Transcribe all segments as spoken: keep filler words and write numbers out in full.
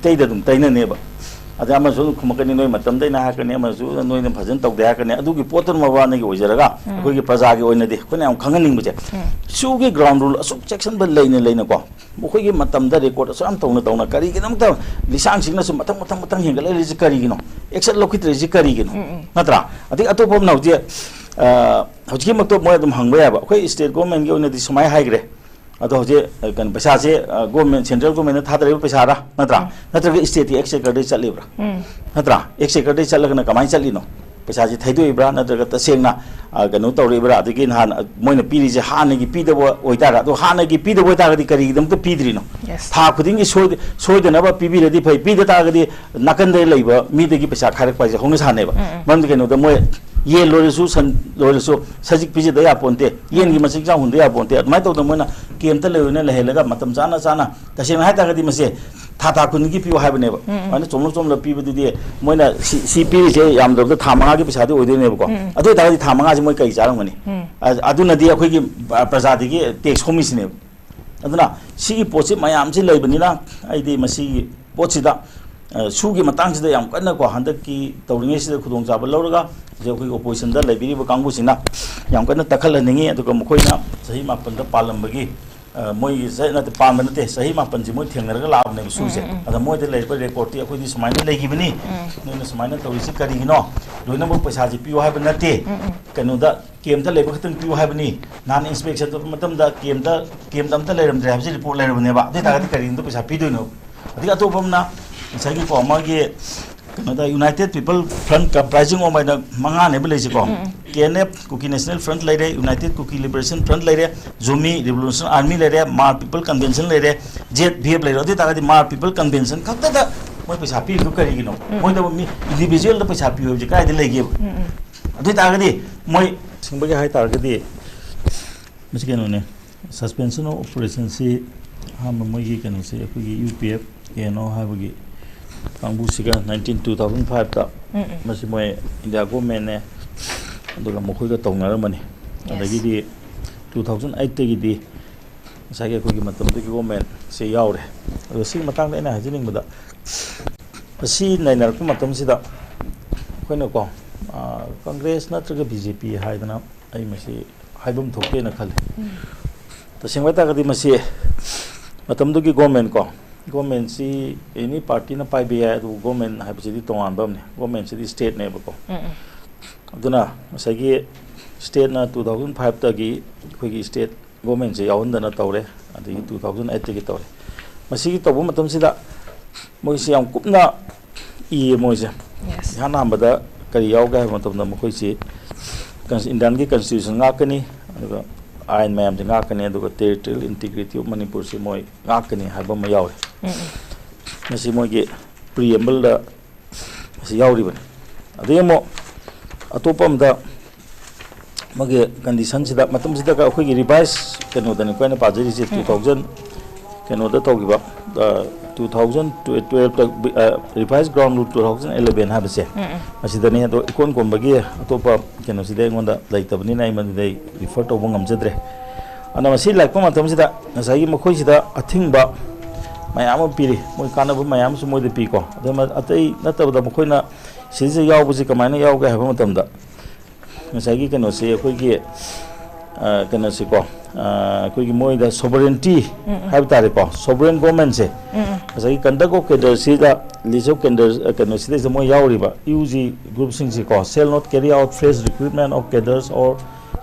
ꯇꯩꯗ ꯑꯗꯨꯝ ꯇꯩꯅꯅꯦꯕ꯫ ꯑꯗ ꯑꯃꯁꯨ ꯑꯗꯨꯝ ꯈꯨꯝꯃꯛꯀꯅꯤ, "ꯅꯣꯏ ꯃꯇꯝꯗꯩꯅ ꯍꯥꯏꯔꯛꯀꯅꯤ, ꯑꯃꯁꯨ ꯅꯣꯏꯅ ꯐꯖꯅ ꯇꯧꯗꯦ ꯍꯥꯏꯔꯛꯀꯅꯤ"꯫ ꯑꯗꯨꯒꯤ ꯄꯣꯠꯇꯨꯅ ꯃꯕꯥꯅꯤꯒꯤ ꯑꯣꯏꯖꯔꯒ, ꯑꯩꯈꯣꯏꯒꯤ ꯄ꯭ꯔꯖꯥꯒꯤ ꯑꯣꯏꯅꯗꯤ ꯑꯩꯈꯣꯏꯅ ꯌꯥꯝ ꯈꯪꯍꯟꯅꯤꯡꯕꯁꯦ, ꯁꯨꯒꯤ ground rule ꯑꯁꯨꯛ ꯆꯦꯛꯁꯤꯟꯕ ꯂꯩꯅ ꯂꯩꯅꯀꯣ, ꯃꯈꯣꯏꯒꯤ ꯃꯇꯝꯗ record ꯑꯁꯨꯛ ꯌꯥꯝ ꯇꯧꯅ ꯇꯧꯅ ꯀꯔꯤꯒꯤꯗꯃꯛꯇ ꯂꯤꯁꯥꯡꯁꯤꯡꯅꯁꯨ ꯃꯊꯪ ꯃꯊꯪ ꯃꯊꯪ ꯍꯦꯟꯒꯠꯂꯛꯂꯤꯁꯤ ꯀꯔꯤꯒꯤꯅꯣ? Action ꯂꯧꯈꯤꯗ꯭ꯔꯤꯁꯤ ꯀꯔꯤꯒꯤꯅꯣ? ꯅꯠꯇ꯭ꯔꯥ? ꯑꯗꯩ ꯑꯇꯣꯞꯄ ꯑꯃꯅ ꯍꯧꯖꯤꯛ, ꯑ, ꯍꯧꯖꯤꯛꯀꯤꯃꯛꯇ ꯃꯣꯏ ꯑꯗꯨꯝ ꯍꯪꯕ ꯌꯥꯏꯕ, ꯑꯩꯈꯣꯏ state government ꯀꯤ ꯑꯣꯏꯅꯗꯤ ꯁꯨꯃꯥꯏꯅ ꯍꯥꯏꯈ꯭ꯔꯦ, ꯑꯗꯣ ꯍꯧꯖꯤꯛ, ꯑ, ꯀꯩꯅꯣ, ꯄꯩꯁꯥꯁꯦ, ꯑ, government, central government ꯅ ꯊꯥꯗꯔꯛꯏꯕ ꯄꯩꯁꯥꯔꯥ? ꯅꯠꯇ꯭ꯔꯥ? ꯅꯠꯇ꯭ꯔꯒ state ꯀꯤ exchequer ꯗꯩ ꯆꯠꯂꯤꯕ꯭ꯔꯥ? ꯅꯠꯇ꯭ꯔꯥ? Exchequer ꯗꯩ ꯆꯠꯂꯒꯅ ꯀꯃꯥꯏꯅ ꯆꯠꯂꯤꯅꯣ? ꯄꯩꯁꯥꯁꯦ ꯊꯩꯗꯣꯛꯏꯕ꯭ꯔꯥ? ꯅꯠꯇ꯭ꯔꯒ ꯇꯁꯦꯡꯅ, ꯑ, ꯀꯩꯅꯣ ꯇꯧꯔꯤꯕ꯭ꯔꯥ? ꯑꯗꯒꯤ ꯅꯍꯥꯟ, ꯑ, ꯃꯣꯏꯅ ꯄꯤꯔꯤꯁꯦ ꯍꯥꯟꯅꯒꯤ ꯄꯤꯗꯕ ꯑꯣꯏꯇꯥꯔ-, ꯑꯗꯣ ꯍꯥꯟꯅꯒꯤ ꯄꯤꯗꯕ ꯑꯣꯏꯇꯥꯔꯒꯗꯤ ꯀꯔꯤꯒꯤꯗꯃꯛꯇ ꯄꯤꯗ꯭ꯔꯤꯅꯣ? Yes. ꯊꯥ ꯈꯨꯗꯤꯡꯒꯤ ꯁꯣꯏ-, ꯁꯣꯏꯗꯅꯕ ꯄꯤꯕꯤꯔꯗꯤ ꯐꯩ, ꯄꯤꯗ ꯇꯥꯔꯒꯗꯤ ꯅꯥꯀꯟꯗ ꯂꯩꯕ ꯃꯤꯗꯒꯤ ꯄꯩꯁꯥ ꯈꯥꯏꯔꯛꯄ ꯍꯥꯏꯁꯦ ꯍꯧꯅ ꯁꯥꯅꯦꯕ꯫ ꯃꯔꯝꯗꯤ ꯀꯩꯅꯣꯗ ꯃꯣꯏ ꯌꯦꯟ ꯂꯣꯏꯔꯁꯨ, ꯁꯟ ꯂꯣꯏꯔꯁꯨ, ꯁꯖꯤꯛ ꯄꯤꯖꯗ ꯌꯥꯄꯣꯟꯇꯦ, ꯌꯦꯟꯒꯤ ꯃꯆꯤꯟꯖꯥꯛ ꯍꯨꯟꯗ ꯌꯥꯄꯣꯟꯇꯦ꯫ ꯑꯗꯨꯃꯥꯏꯅ ꯇꯧꯗꯅ ꯃꯣꯏꯅ camp ꯇ ꯂꯩꯔꯣꯏꯅ ꯂꯩꯍꯜꯂꯒ ꯃꯇꯝ ꯆꯥꯅ ꯆꯥꯅ, ꯇꯁꯦꯡꯅ ꯍꯥꯏꯇꯥꯔꯒꯗꯤ ꯃꯁꯦ ꯊꯥ ꯊꯥ ꯈꯨꯗꯤꯡꯒꯤ ꯄꯤꯌꯨ ꯍꯥꯏꯕꯅꯦꯕ꯫ ꯑꯗꯨꯃꯥꯏꯅ ꯆꯣꯝꯂ ꯆꯣꯝꯂ ꯄꯤꯕꯗꯨꯗꯤ ꯃꯣꯏꯅ ꯁꯤ, ꯁꯤ ꯄꯤꯔꯤꯁꯦ ꯌꯥꯝꯗ꯭ꯔꯕꯗ ꯊꯥ ꯃꯉꯥꯒꯤ ꯄꯩꯁꯥꯗꯤ ꯑꯣꯏꯗꯣꯏꯅꯦꯕꯀꯣ꯫ ꯑꯗꯨ ꯑꯣꯏꯇꯥꯔꯒꯗꯤ ꯊꯥ ꯃꯉꯥꯁꯦ ꯃꯣꯏ ꯀꯔꯤ ꯆꯥꯔꯝꯒꯅꯤ? ꯑ-, ꯑꯗꯨꯅꯗꯤ ꯑꯩꯈꯣꯏꯒꯤ, ꯑ, ꯄ꯭ꯔꯖꯥꯗꯒꯤ tax ꯍꯣꯝꯃꯤꯁꯤꯅꯦꯕ꯫ ꯑꯗꯨꯅ ꯁꯤꯒꯤ ꯄꯣꯠꯁꯤ ꯃꯌꯥꯝꯁꯤ ꯂꯩꯕꯅꯤꯅ ꯑꯩꯗꯤ ꯃꯁꯤꯒꯤ ꯄꯣꯠꯁꯤꯗ, ꯑ, ꯁꯨꯒꯤ ꯃꯇꯥꯡꯁꯤꯗ ꯌꯥꯝ ꯀꯟꯅꯀꯣ ꯍꯟꯗꯛꯀꯤ ꯇꯧꯔꯤꯉꯩꯁꯤꯗ ꯈꯨꯗꯣꯡꯆꯥꯕ ꯂꯧꯔꯒ ꯍꯧꯖꯤꯛ ꯑꯩꯈꯣꯏꯒꯤ opposition ꯗ ꯂꯩꯕꯤꯔꯤꯕ ꯀꯥꯡꯕꯨꯁꯤꯅ ꯌꯥꯝ ꯀꯟꯅ ꯇꯛꯈꯠꯍꯟꯅꯤꯡꯉꯤ꯫ ꯑꯗꯨꯒ ꯃꯈꯣꯏꯅ ꯆꯍꯤ ꯃꯥꯄꯟꯗ ꯄꯥꯜꯂꯝꯕꯒꯤ, ꯑ, ꯃꯣꯏꯒꯤ ꯆꯍꯤ ꯅꯠꯇꯦ, ꯄꯥꯟꯕ ꯅꯠꯇꯦ, ꯆꯍꯤ ꯃꯥꯄꯟꯁꯤ ꯃꯣꯏ ꯊꯦꯡꯅꯔꯒ ꯂꯥꯛꯑꯕꯅꯦꯕ ꯁꯨꯁꯦ꯫ ꯑꯗ ꯃꯣꯏꯗ ꯂꯩꯔꯤꯕ record ꯇꯤ ꯑꯩꯈꯣꯏꯗꯤ ꯁꯨꯃꯥꯏꯅ ꯂꯩꯈꯤꯕꯅꯤ, ꯅꯣꯏꯅ ꯁꯨꯃꯥꯏꯅ ꯇꯧꯔꯤꯁꯤ ꯀꯔꯤꯒꯤꯅꯣ? ꯂꯣꯏꯅꯃꯛ ꯄꯩꯁꯥꯁꯤ ꯄꯤꯌꯨ ꯍꯥꯏꯕ ꯅꯠꯇꯦ꯫ ꯀꯩꯅꯣꯗ camp ꯇ ꯂꯩꯕ ꯈꯛꯇꯪ ꯄꯤꯌꯨ ꯍꯥꯏꯕꯅꯤ꯫ ꯅꯍꯥꯟ inspection ꯆꯠꯄ ꯃꯇꯝꯗ camp ꯇ, camp ꯇ ꯑꯝꯇ ꯂꯩꯔꯝꯗ꯭ꯔꯦ ꯍꯥꯏꯕꯁꯤ report ꯂꯩꯔꯕꯅꯦꯕ꯫ ꯑꯗꯨ ꯑꯣꯏꯇꯥꯔꯒꯗꯤ ꯀꯔꯤꯒꯤꯗꯃꯛꯇ ꯄꯩꯁꯥ ꯄꯤꯗꯣꯏꯅꯣ? ꯑꯗꯒꯤ ꯑꯇꯣꯞꯄ ꯑꯃꯅ ꯉꯁꯥꯏꯒꯤꯀꯣ ꯃꯥꯒꯤ ꯀꯩꯅꯣꯗ United People Front comprising of ꯍꯥꯏꯅ ꯃꯉꯥꯅꯦꯕ ꯂꯩꯁꯤꯀꯣ꯫ K N F, Kuki National Front ꯂꯩꯔꯦ, United Kuki Liberation Front ꯂꯩꯔꯦ, Zomi Revolution Army ꯂꯩꯔꯦ, Hmar People Convention ꯂꯩꯔꯦ, Z P F ꯂꯩꯔꯦ꯫ ꯑꯗꯨ ꯑꯣꯏꯇꯥꯔꯒꯗꯤ Hmar People Convention ꯈꯛꯇꯗ ꯃꯣꯏ ꯄꯩꯁꯥ ꯄꯤꯔꯤꯗꯨ ꯀꯔꯤꯒꯤꯅꯣ? ꯃꯣꯏꯗ ꯃꯤ individual ꯗ ꯄꯩꯁꯥ ꯄꯤꯌꯨ ꯍꯥꯏꯕꯁꯦ ꯀꯗꯥꯏꯗ ꯂꯩꯒꯦꯕ? ꯑꯗꯨ ꯑꯣꯏꯇꯥꯔꯒꯗꯤ ꯃꯣꯏ ꯁꯤꯡꯕꯒꯤ ꯍꯥꯏꯇꯥꯔꯒꯗꯤ ꯃꯁꯤ ꯀꯩꯅꯣꯅꯦ, suspension of operation ꯁꯤ ꯑꯍꯥꯟꯕ ꯃꯣꯏꯒꯤ ꯀꯩꯅꯣꯁꯦ ꯑꯩꯈꯣꯏꯒꯤ U P F K N O ꯍꯥꯏꯕꯒꯤ ꯀꯥꯡꯕꯨꯁꯤꯒ nineteen two thousand five ꯇ ꯃꯁꯤ ꯃꯣꯏ India government ꯅꯦ, ꯑꯗꯨꯒ ꯃꯈꯣꯏꯒ ꯇꯧꯅꯔꯝꯕꯅꯤ꯫ ꯑꯗꯒꯤꯗꯤ two thousand eight ꯇꯒꯤꯗꯤ ꯉꯁꯥꯏꯒꯤ ꯑꯩꯈꯣꯏꯒꯤ ꯃꯇꯝꯗꯨꯒꯤ government ꯁꯤ ꯌꯥꯎꯔꯦ꯫ ꯑꯗꯣ ꯁꯤꯒꯤ ꯃꯇꯥꯡꯗ ꯑꯩꯅ ꯍꯥꯏꯖꯅꯤꯡꯕꯗ, ꯃꯁꯤ ꯅꯩꯅꯔꯛꯄ ꯃꯇꯝꯁꯤꯗ ꯑꯩꯈꯣꯏꯅꯀꯣ, ꯑ, ꯀꯪꯒ꯭ꯔꯦꯁ ꯅꯠꯇ꯭ꯔꯒ ꯕꯤ ꯖꯦ ꯄꯤ ꯍꯥꯏꯗꯅ ꯑꯩ ꯃꯁꯤ ꯍꯥꯏꯐꯝ ꯊꯣꯛꯇꯦꯅ ꯈꯜꯂꯤ꯫ ꯇꯁꯦꯡꯕ ꯍꯥꯏ ꯇꯥꯔꯒꯗꯤ ꯃꯁꯤ ꯃꯇꯝꯗꯨꯒꯤ ꯒꯣꯔꯃꯦꯟ ꯀꯣ, ꯒꯣꯔꯃꯦꯟꯁꯤ ꯑꯦꯅꯤ ꯄꯥꯔꯇꯤꯅ ꯄꯥꯏꯕ ꯌꯥꯏ, ꯑꯗꯨꯕꯨ ꯒꯣꯔꯃꯦꯟ ꯍꯥꯏꯕꯁꯤꯗꯤ ꯇꯣꯉꯥꯟꯕ ꯑꯃꯅꯤ꯫ ꯒꯣꯔꯃꯦꯟꯁꯤꯗꯤ ꯁ꯭ꯇꯦꯠꯅꯦꯕꯀꯣ꯫ ꯎꯝ, ꯎꯝ꯫ ꯑꯗꯨꯅ ꯉꯁꯥꯏꯒꯤ ꯁ꯭ꯇꯦꯠꯅ two thousand five ꯇꯒꯤ ꯑꯩꯈꯣꯏꯒꯤ ꯁ꯭ꯇꯦꯠ ꯒꯣꯔꯃꯦꯟꯁꯦ ꯌꯥꯎꯍꯟꯗꯅ ꯇꯧꯔꯦ, ꯑꯗꯒꯤ two thousand eight ꯇꯒꯤ ꯇꯧꯔꯦ꯫ ꯃꯁꯤꯒꯤ ꯇꯧꯕ ꯃꯇꯝꯁꯤꯗ ꯃꯣꯏꯁꯤ ꯌꯥꯝ ꯀꯨꯞꯅ ꯏꯌꯦ ꯃꯣꯏꯁꯦ꯫ Yes. ꯏꯍꯥꯟ ꯍꯥꯟꯕꯗ ꯀꯔꯤ ꯌꯥꯎꯒꯦ ꯍꯥꯏꯕ ꯃꯇꯝꯗ ꯃꯈꯣꯏꯁꯤ ꯀꯟꯁ-, ꯏꯟꯗꯤꯌꯥꯟꯒꯤ ꯀꯟꯁꯇꯤꯇ꯭ꯌꯨꯁꯟ ꯉꯥꯛꯀꯅꯤ, ꯑꯗꯨꯒ ꯑꯥꯏꯟ ꯃꯌꯥꯝꯁꯦ ꯉꯥꯛꯀꯅꯤ, ꯑꯗꯨꯒ territorial integrity of ꯃꯅꯤꯄꯨꯔꯁꯤ ꯃꯣꯏ ꯉꯥꯛꯀꯅꯤ ꯍꯥꯏꯕ ꯑꯃ ꯌꯥꯎꯔꯤ꯫ ꯎꯝ, ꯎꯝ꯫ ꯃꯁꯤ ꯃꯣꯏꯒꯤ ꯄ꯭ꯔꯤꯑꯦꯝꯕꯜꯗ ꯃꯁꯤ ꯌꯥꯎꯔꯤꯕꯅꯤ꯫ ꯑꯗꯒꯤ ꯑꯃꯨꯛ ꯑꯇꯣꯞꯄ ꯑꯃꯗ ꯃꯥꯒꯤ ꯀꯟꯗꯤꯁꯟꯁꯤꯗ, ꯃꯇꯝꯁꯤꯗ ꯑꯩꯈꯣꯏꯒꯤ ꯔꯤꯚꯥꯏꯁ ꯀꯩꯅꯣꯗꯅꯤꯀꯣ ꯑꯩꯅ ꯄꯥꯖꯔꯤꯁꯦ, ꯎꯝ, ꯎꯝ꯫ two thousand ꯀꯩꯅꯣꯗ ꯇꯧꯈꯤꯕ, ꯑ, two thousand twelve ꯇ, ꯑ, revised ground rule two thousand eleven ꯍꯥꯏꯕꯁꯦ, ꯎꯝ, ꯎꯝ꯫ ꯃꯁꯤꯗꯅꯤ꯫ ꯑꯗꯣ ꯏꯀꯣꯟ ꯀꯣꯟꯕꯒꯤ ꯑꯇꯣꯞꯄ ꯀꯩꯅꯣꯁꯤꯗꯤ ꯑꯩꯉꯣꯟꯗ ꯂꯩꯇꯕꯅꯤꯅ ꯑꯩ ꯃꯗꯨꯗ ꯑꯩ ꯔꯤꯐꯔ ꯇꯧꯕ ꯉꯝꯖꯗ꯭ꯔꯦ꯫ ꯑꯗꯨꯅ ꯃꯁꯤ ꯂꯥꯛꯄ ꯃꯇꯝꯁꯤꯗ ꯉꯁꯥꯏꯒꯤ ꯃꯈꯣꯏꯁꯤꯗ ꯑꯊꯤꯡꯕ ꯃꯌꯥꯝ ꯑꯃ ꯄꯤꯔꯤ, ꯃꯣꯏ ꯀꯥꯟꯅꯕ ꯃꯌꯥꯝ ꯑꯃꯁꯨ ꯃꯣꯏꯗ ꯄꯤꯀꯣ꯫ ꯑꯗꯨ ꯃ-, ꯑꯇꯩ ꯅꯠꯇꯕꯗ ꯃꯈꯣꯏꯅ ꯁꯤꯁꯤꯗ ꯌꯥꯎꯕꯁꯤ ꯀꯃꯥꯏꯅ ꯌꯥꯎꯒꯦ ꯍꯥꯏꯕ ꯃꯇꯝꯗ, ꯉꯁꯥꯏꯒꯤ ꯀꯩꯅꯣꯁꯤ ꯑꯩꯈꯣꯏꯒꯤ, ꯑ, ꯀꯩꯅꯣꯁꯤꯀꯣ, ꯑ, ꯑꯩꯈꯣꯏꯒꯤ ꯃꯣꯏꯗ sovereignty ꯎꯝ, ꯎꯝ꯫ ꯍꯥꯏꯕ ꯇꯥꯔꯦꯀꯣ, sovereign government ꯁꯦ ꯎꯝ, ꯎꯝ꯫ ꯉꯁꯥꯏꯒꯤ conduct of cadre ꯁꯤꯗ list of cadre, ꯑ, ꯀꯩꯅꯣꯁꯤꯗꯩꯁꯤꯗ ꯃꯣꯏ ꯌꯥꯎꯔꯤꯕ ꯌꯨ ꯖꯤ group ꯁꯤꯡꯁꯤꯀꯣ, shall not carry out fresh recruitment of cadres or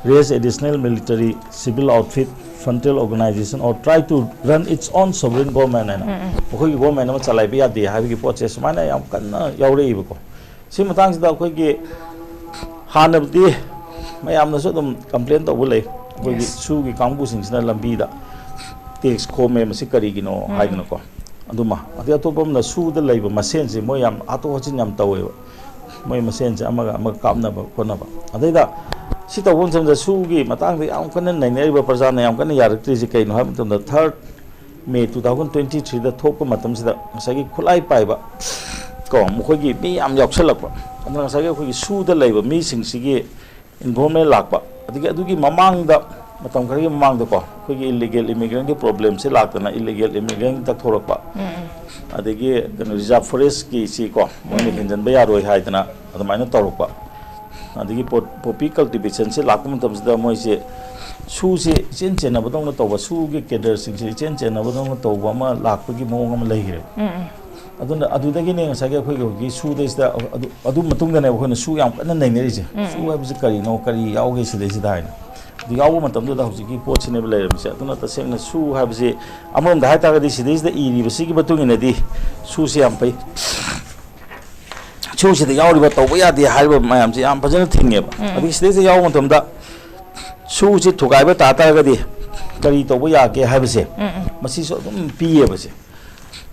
raise additional military, civil outfit, frontier organization or try to run its own sovereign government ꯍꯥꯏꯅ ꯎꯝ, ꯎꯝ꯫ ꯃꯈꯣꯏꯒꯤ government ꯑꯃ ꯆꯂꯥꯏꯕ ꯌꯥꯗꯦ ꯍꯥꯏꯕꯒꯤ ꯄꯣꯠꯁꯦ ꯁꯨꯃꯥꯏꯅ ꯌꯥꯝ ꯀꯟꯅ ꯌꯥꯎꯔꯛꯏꯕꯀꯣ꯫ ꯁꯤ ꯃꯇꯥꯡꯁꯤꯗ ꯑꯩꯈꯣꯏꯒꯤ ꯍꯥꯟꯅꯕꯨꯗꯤ ꯃꯌꯥꯝꯅꯁꯨ ꯑꯗꯨꯝ complain ꯇꯧꯕ ꯂꯩ, ꯑꯩꯈꯣꯏꯒꯤ Yes. ꯁꯨꯒꯤ ꯀꯥꯡꯕꯨꯁꯤꯡꯁꯤꯅ ꯂꯝꯕꯤꯗ tax ꯈꯣꯝꯃꯦ, ꯃꯁꯤ ꯀꯔꯤꯒꯤꯅꯣ ꯎꯝ꯫ ꯍꯥꯏꯗꯅꯀꯣ꯫ ꯑꯗꯨꯃ, ꯑꯗꯩ ꯑꯇꯣꯞꯄ ꯑꯃꯅ ꯁꯨꯗ ꯂꯩꯕ ꯃꯁꯦꯟꯁꯦ ꯃꯣꯏ ꯌꯥꯝ ꯍꯥꯠꯇꯣꯛ ꯍꯥꯠꯆꯤꯟ ꯌꯥꯝ ꯇꯧꯋꯦꯕ, ꯃꯣꯏ ꯃꯁꯦꯟꯁꯦ ꯑꯃꯒ ꯑꯃꯒ ꯀꯥꯞꯅꯕ ꯈꯣꯠꯅꯕ꯫ ꯑꯗꯩꯗ ꯁꯤ ꯇꯧꯕ ꯃꯇꯝꯗ ꯁꯨꯒꯤ ꯃꯇꯥꯡꯗ ꯌꯥꯝ ꯀꯟꯅ ꯅꯩꯅꯔꯤꯕ, ꯄ꯭ꯔꯖꯥꯅ ꯌꯥꯝ ꯀꯟꯅ ꯌꯥꯔꯛꯇ꯭ꯔꯤꯁꯦ ꯀꯩꯅꯣ ꯍꯥꯏꯕ ꯃꯇꯝꯗ, third May two thousand twenty three ꯗ ꯊꯣꯛꯄ ꯃꯇꯝꯁꯤꯗ ꯉꯁꯥꯏꯒꯤ ꯈꯨꯠꯂꯥꯏ ꯄꯥꯏꯕ ꯀꯣ, ꯃꯈꯣꯏꯒꯤ ꯃꯤ ꯌꯥꯝ ꯌꯥꯎꯁꯜꯂꯛꯄ, ꯑꯗꯨꯅ ꯉꯁꯥꯏꯒꯤ ꯑꯩꯈꯣꯏꯒꯤ ꯁꯨꯗ ꯂꯩꯕ ꯃꯤꯁꯤꯡꯁꯤꯒꯤ involvement ꯂꯥꯛꯄ, ꯑꯗꯒꯤ ꯑꯗꯨꯒꯤ ꯃꯃꯥꯡꯗ ꯃꯇꯝ ꯈꯔꯒꯤ ꯃꯃꯥꯡꯗꯀꯣ, ꯑꯩꯈꯣꯏꯒꯤ ꯏꯂꯤꯒꯦꯜ ꯏꯃꯤꯒ꯭ꯔꯦꯟꯒꯤ ꯄ꯭ꯔꯣꯕ꯭ꯂꯦꯝꯁꯦ ꯂꯥꯛꯇꯅ, ꯏꯂꯤꯒꯦꯜ ꯏꯃꯤꯒ꯭ꯔꯦꯟ ꯇꯛꯊꯣꯔꯛꯄ, ꯑꯗꯒꯤ ꯀꯩꯅꯣ, ꯔꯤꯖꯥꯔꯚ ꯐꯣꯔꯦꯁꯀꯤꯁꯤꯀꯣ, ꯃꯣꯏꯅ ꯍꯦꯟꯖꯟꯕ ꯌꯥꯔꯣꯏ ꯍꯥꯏꯗꯅ ꯑꯗꯨꯃꯥꯏꯅ ꯇꯧꯔꯛꯄ, ꯑꯗꯒꯤ ꯄꯣ-, ꯄꯣꯄꯤ ꯀꯜꯇꯤꯚꯦꯁꯟꯁꯤ ꯂꯥꯛꯄ ꯃꯇꯝꯁꯤꯗ ꯃꯣꯏꯁꯦ ꯁꯨꯁꯦ ꯏꯆꯦꯟ ꯆꯦꯟꯅꯕꯗꯧꯅ ꯇꯧꯕ, ꯁꯨꯒꯤ ꯀꯦꯗꯔꯁꯤꯡꯁꯦ ꯏꯆꯦꯟ ꯆꯦꯟꯅꯕꯗꯧꯅ ꯇꯧꯕ ꯑꯃ ꯂꯥꯛꯄꯒꯤ ꯃꯑꯣꯡ ꯑꯃ ꯂꯩꯈ꯭ꯔꯦꯕ꯫ ꯑꯗꯨꯅ ꯑꯗꯨꯗꯒꯤꯅꯦ ꯉꯁꯥꯏꯒꯤ ꯑꯩꯈꯣꯏꯒꯤ ꯍꯧꯖꯤꯛꯀꯤ ꯁꯨꯗꯩꯁꯤꯗ, ꯑꯗꯨ, ꯑꯗꯨ ꯃꯇꯨꯡꯗꯅꯦꯕ ꯑꯩꯈꯣꯏꯅ ꯁꯨ ꯌꯥꯝ ꯀꯟꯅ ꯅꯩꯅꯔꯤꯁꯦ꯫ ꯁꯨ ꯍꯥꯏꯕꯁꯤ ꯀꯔꯤꯅꯣ, ꯀꯔꯤ ꯌꯥꯎꯒꯦ ꯁꯤꯗꯩꯁꯤꯗ ꯍꯥꯏꯅ꯫ ꯑꯗꯨ ꯌꯥꯎꯕ ꯃꯇꯝꯗꯨꯗ ꯍꯧꯖꯤꯛꯀꯤ ꯄꯣꯠꯁꯤꯅꯦꯕ ꯂꯩꯔꯝꯃꯤꯁꯦ꯫ ꯑꯗꯨꯅ ꯇꯁꯦꯡꯅ ꯁꯨ ꯍꯥꯏꯕꯁꯤ ꯑꯃꯔꯣꯝꯗ ꯍꯥꯏꯇꯥꯔꯒꯗꯤ ꯁꯤꯗꯩꯁꯤꯗ ꯏꯔꯤꯕꯁꯤꯒꯤ ꯃꯇꯨꯡ ꯏꯟꯅꯗꯤ ꯁꯨꯁꯤ ꯌꯥꯝ ꯐꯩ꯫ ꯁꯨꯁꯤꯗ ꯌꯥꯎꯔꯤꯕ ꯇꯧꯕ ꯌꯥꯗꯦ ꯍꯥꯏꯔꯤꯕ ꯃꯌꯥꯝꯁꯦ ꯌꯥꯝ ꯐꯖꯅ ꯊꯤꯡꯉꯦꯕ꯫ ꯑꯗꯒꯤ ꯁꯤꯗꯩꯁꯤꯗ ꯌꯥꯎꯕ ꯃꯇꯝꯗ ꯁꯨꯁꯤ ꯊꯨꯒꯥꯏꯕ ꯇꯥ ꯇꯥꯔꯒꯗꯤ ꯀꯔꯤ ꯇꯧꯕ ꯌꯥꯒꯦ ꯍꯥꯏꯕꯁꯦ, ꯃꯁꯤꯁꯨ ꯑꯗꯨꯝ ꯄꯤꯌꯦꯕꯁꯦ꯫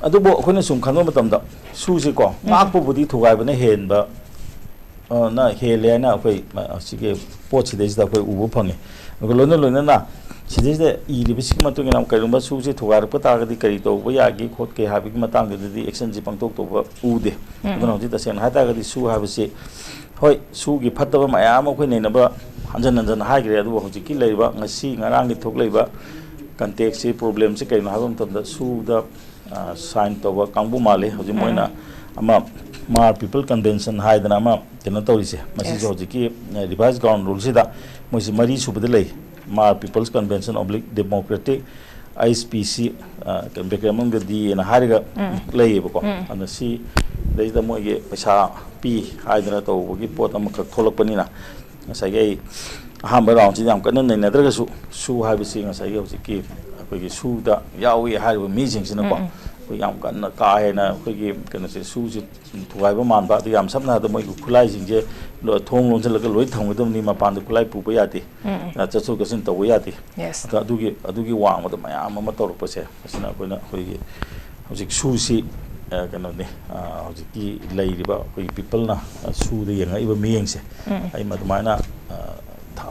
ꯑꯗꯨꯕꯨ ꯑꯩꯈꯣꯏꯅ ꯁꯨꯝ ꯈꯟꯕ ꯃꯇꯝꯗ ꯁꯨꯁꯤꯀꯣ, ꯉꯥꯛꯄꯕꯨꯗꯤ ꯊꯨꯒꯥꯏꯕꯅ ꯍꯦꯟꯕ, ꯑ, ꯅ ꯍꯦꯜꯂꯦ ꯍꯥꯏꯅ ꯑꯩꯈꯣꯏ, ꯑ, ꯁꯤꯒꯤ ꯄꯣꯠꯁꯤꯗꯩꯁꯤꯗ ꯑꯩꯈꯣꯏ ꯎꯕ ꯐꯪꯉꯤ꯫ ꯑꯗꯨꯒ ꯂꯣꯏꯅ ꯂꯣꯏꯅꯅ ꯁꯤꯗꯩꯁꯤꯗ ꯏꯔꯤꯕꯁꯤꯒꯤ ꯃꯇꯨꯡ ꯏꯟꯅ ꯀꯔꯤꯒꯨꯝꯕ ꯁꯨꯁꯤ ꯊꯨꯒꯥꯏꯔꯛꯄ ꯇꯥꯔꯒꯗꯤ ꯀꯔꯤ ꯇꯧꯕ ꯌꯥꯒꯦ ꯈꯣꯠꯀꯦ ꯍꯥꯏꯕꯒꯤ ꯃꯇꯥꯡꯗꯨꯗꯗꯤ ꯑꯦꯛꯁꯟꯁꯤ ꯄꯥꯡꯊꯣꯛ ꯇꯧꯕ ꯎꯗꯦ꯫ ꯑꯗꯨꯅ ꯍꯧꯖꯤꯛ ꯇꯁꯦꯡꯅ ꯍꯥꯏ ꯇꯥꯔꯒꯗꯤ ꯁꯨ ꯍꯥꯏꯕꯁꯤ, ꯍꯣꯏ, ꯁꯨꯒꯤ ꯐꯠꯇꯕ ꯃꯌꯥꯝ ꯑꯃ ꯑꯩꯈꯣꯏ ꯅꯩꯅꯕ ꯍꯟꯖꯟ ꯍꯟꯖꯟ ꯍꯥꯏꯈ꯭ꯔꯦ, ꯑꯗꯨꯕꯨ ꯍꯧꯖꯤꯛꯀꯤ ꯂꯩꯔꯤꯕ ꯉꯁꯤ ꯉꯔꯥꯡꯒꯤ ꯊꯣꯛꯂꯛꯏꯕ ꯀꯟꯇꯦꯛꯁꯁꯤ, ꯄ꯭ꯔꯣꯕ꯭ꯂꯦꯝꯁꯤ ꯀꯩꯅꯣ ꯍꯥꯏꯕ ꯃꯇꯝꯗ ꯁꯨꯗ ꯁꯥꯏꯟ ꯇꯧꯕ ꯀꯥꯡꯕꯨ ꯃꯥꯜꯂꯤ꯫ ꯍꯧꯖꯤꯛ ꯃꯣꯏꯅ ꯑꯃ ꯃꯥꯔ ꯄꯤꯄꯜ ꯀꯟꯚꯦꯟꯁꯟ ꯍꯥꯏꯗꯅ ꯑꯃ ꯀꯩꯅꯣ ꯇꯧꯔꯤꯁꯦ, ꯃꯁꯤꯁꯨ ꯍꯧꯖꯤꯛꯀꯤ ꯔꯤꯚꯥꯏꯁ ꯒ꯭ꯔꯥꯎꯟ ꯔꯨꯜꯁꯤꯗ ꯃꯣꯏꯁꯤ ꯃꯔꯤ ꯁꯨꯕꯗ ꯂꯩ꯫ Hmar people's convention oblique democratic H P C, ꯕꯦꯀꯔꯃꯟꯒ ꯗꯤ ꯑꯅ ꯍꯥꯏꯔꯒ ꯂꯩꯌꯦꯕꯀꯣ꯫ ꯑꯗꯨꯅ ꯁꯤ ꯂꯩꯁꯤꯗ ꯃꯣꯏꯒꯤ ꯄꯩꯁꯥ ꯄꯤ ꯍꯥꯏꯗꯅ ꯇꯧꯕꯒꯤ ꯄꯣꯠ ꯑꯃꯈꯛ ꯊꯣꯛꯂꯛꯄꯅꯤꯅ, ꯉꯁꯥꯏꯒꯤ ꯑꯩ ꯑꯍꯥꯟꯕ ꯔꯥꯎꯟꯁꯤꯗ ꯌꯥꯝ ꯀꯟꯅ ꯅꯩꯅꯗ꯭ꯔꯒꯁꯨ, ꯁꯨ ꯍꯥꯏꯕꯁꯤ ꯉꯁꯥꯏꯒꯤ ꯍꯧꯖꯤꯛꯀꯤ ꯑꯩꯈꯣꯏꯒꯤ ꯁꯨꯗ ꯌꯥꯎꯏ ꯍꯥꯏꯔꯤꯕ ꯃꯤꯁꯤꯡꯁꯤꯅꯀꯣ, ꯑꯩꯈꯣꯏ ꯌꯥꯝ ꯀꯟꯅ ꯀꯥ ꯍꯦꯟꯅ ꯑꯩꯈꯣꯏꯒꯤ ꯀꯩꯅꯣꯁꯦ, ꯁꯨꯁꯦ ꯊꯨꯒꯥꯏꯕ ꯃꯥꯟꯕ, ꯑꯗꯨ ꯌꯥꯝ ꯁꯝꯅ ꯍꯥꯏꯔꯕꯗ ꯃꯣꯏꯒꯤ ꯈꯨꯠꯂꯥꯏꯁꯤꯡꯁꯦ ꯂꯣ-, ꯊꯣꯡ ꯂꯣꯟꯁꯤꯜꯂꯒ ꯂꯣꯏ ꯊꯝꯒꯗꯕꯅꯤ, ꯃꯄꯥꯟꯗ ꯈꯨꯠꯂꯥꯏ ꯄꯨꯕ ꯌꯥꯗꯦ, ꯑ, ꯆꯠꯊꯣꯛ ꯆꯠꯁꯤꯟ ꯇꯧꯕ ꯌꯥꯗꯦ꯫ ꯑꯗ ꯑꯗꯨꯒꯤ, ꯑꯗꯨꯒꯤ ꯋꯥꯡꯃꯗ ꯃꯌꯥꯝ ꯑꯃ ꯇꯧꯔꯛꯄꯁꯦ, ꯑꯁꯤꯅ ꯑꯩꯈꯣꯏꯅ ꯑꯩꯈꯣꯏꯒꯤ ꯍꯧꯖꯤꯛ ꯁꯨꯁꯤ, ꯑ, ꯀꯩꯅꯣꯅꯤ, ꯑ, ꯍꯧꯖꯤꯛꯀꯤ ꯂꯩꯔꯤꯕ ꯑꯩꯈꯣꯏꯒꯤ ꯄꯤꯄꯜꯅ, ꯑ, ꯁꯨꯗ ꯌꯦꯡꯉꯛꯏꯕ ꯃꯤꯠꯌꯦꯡꯁꯦ, ꯑꯩ ꯃꯗꯨꯃꯥꯏꯅ, ꯑ,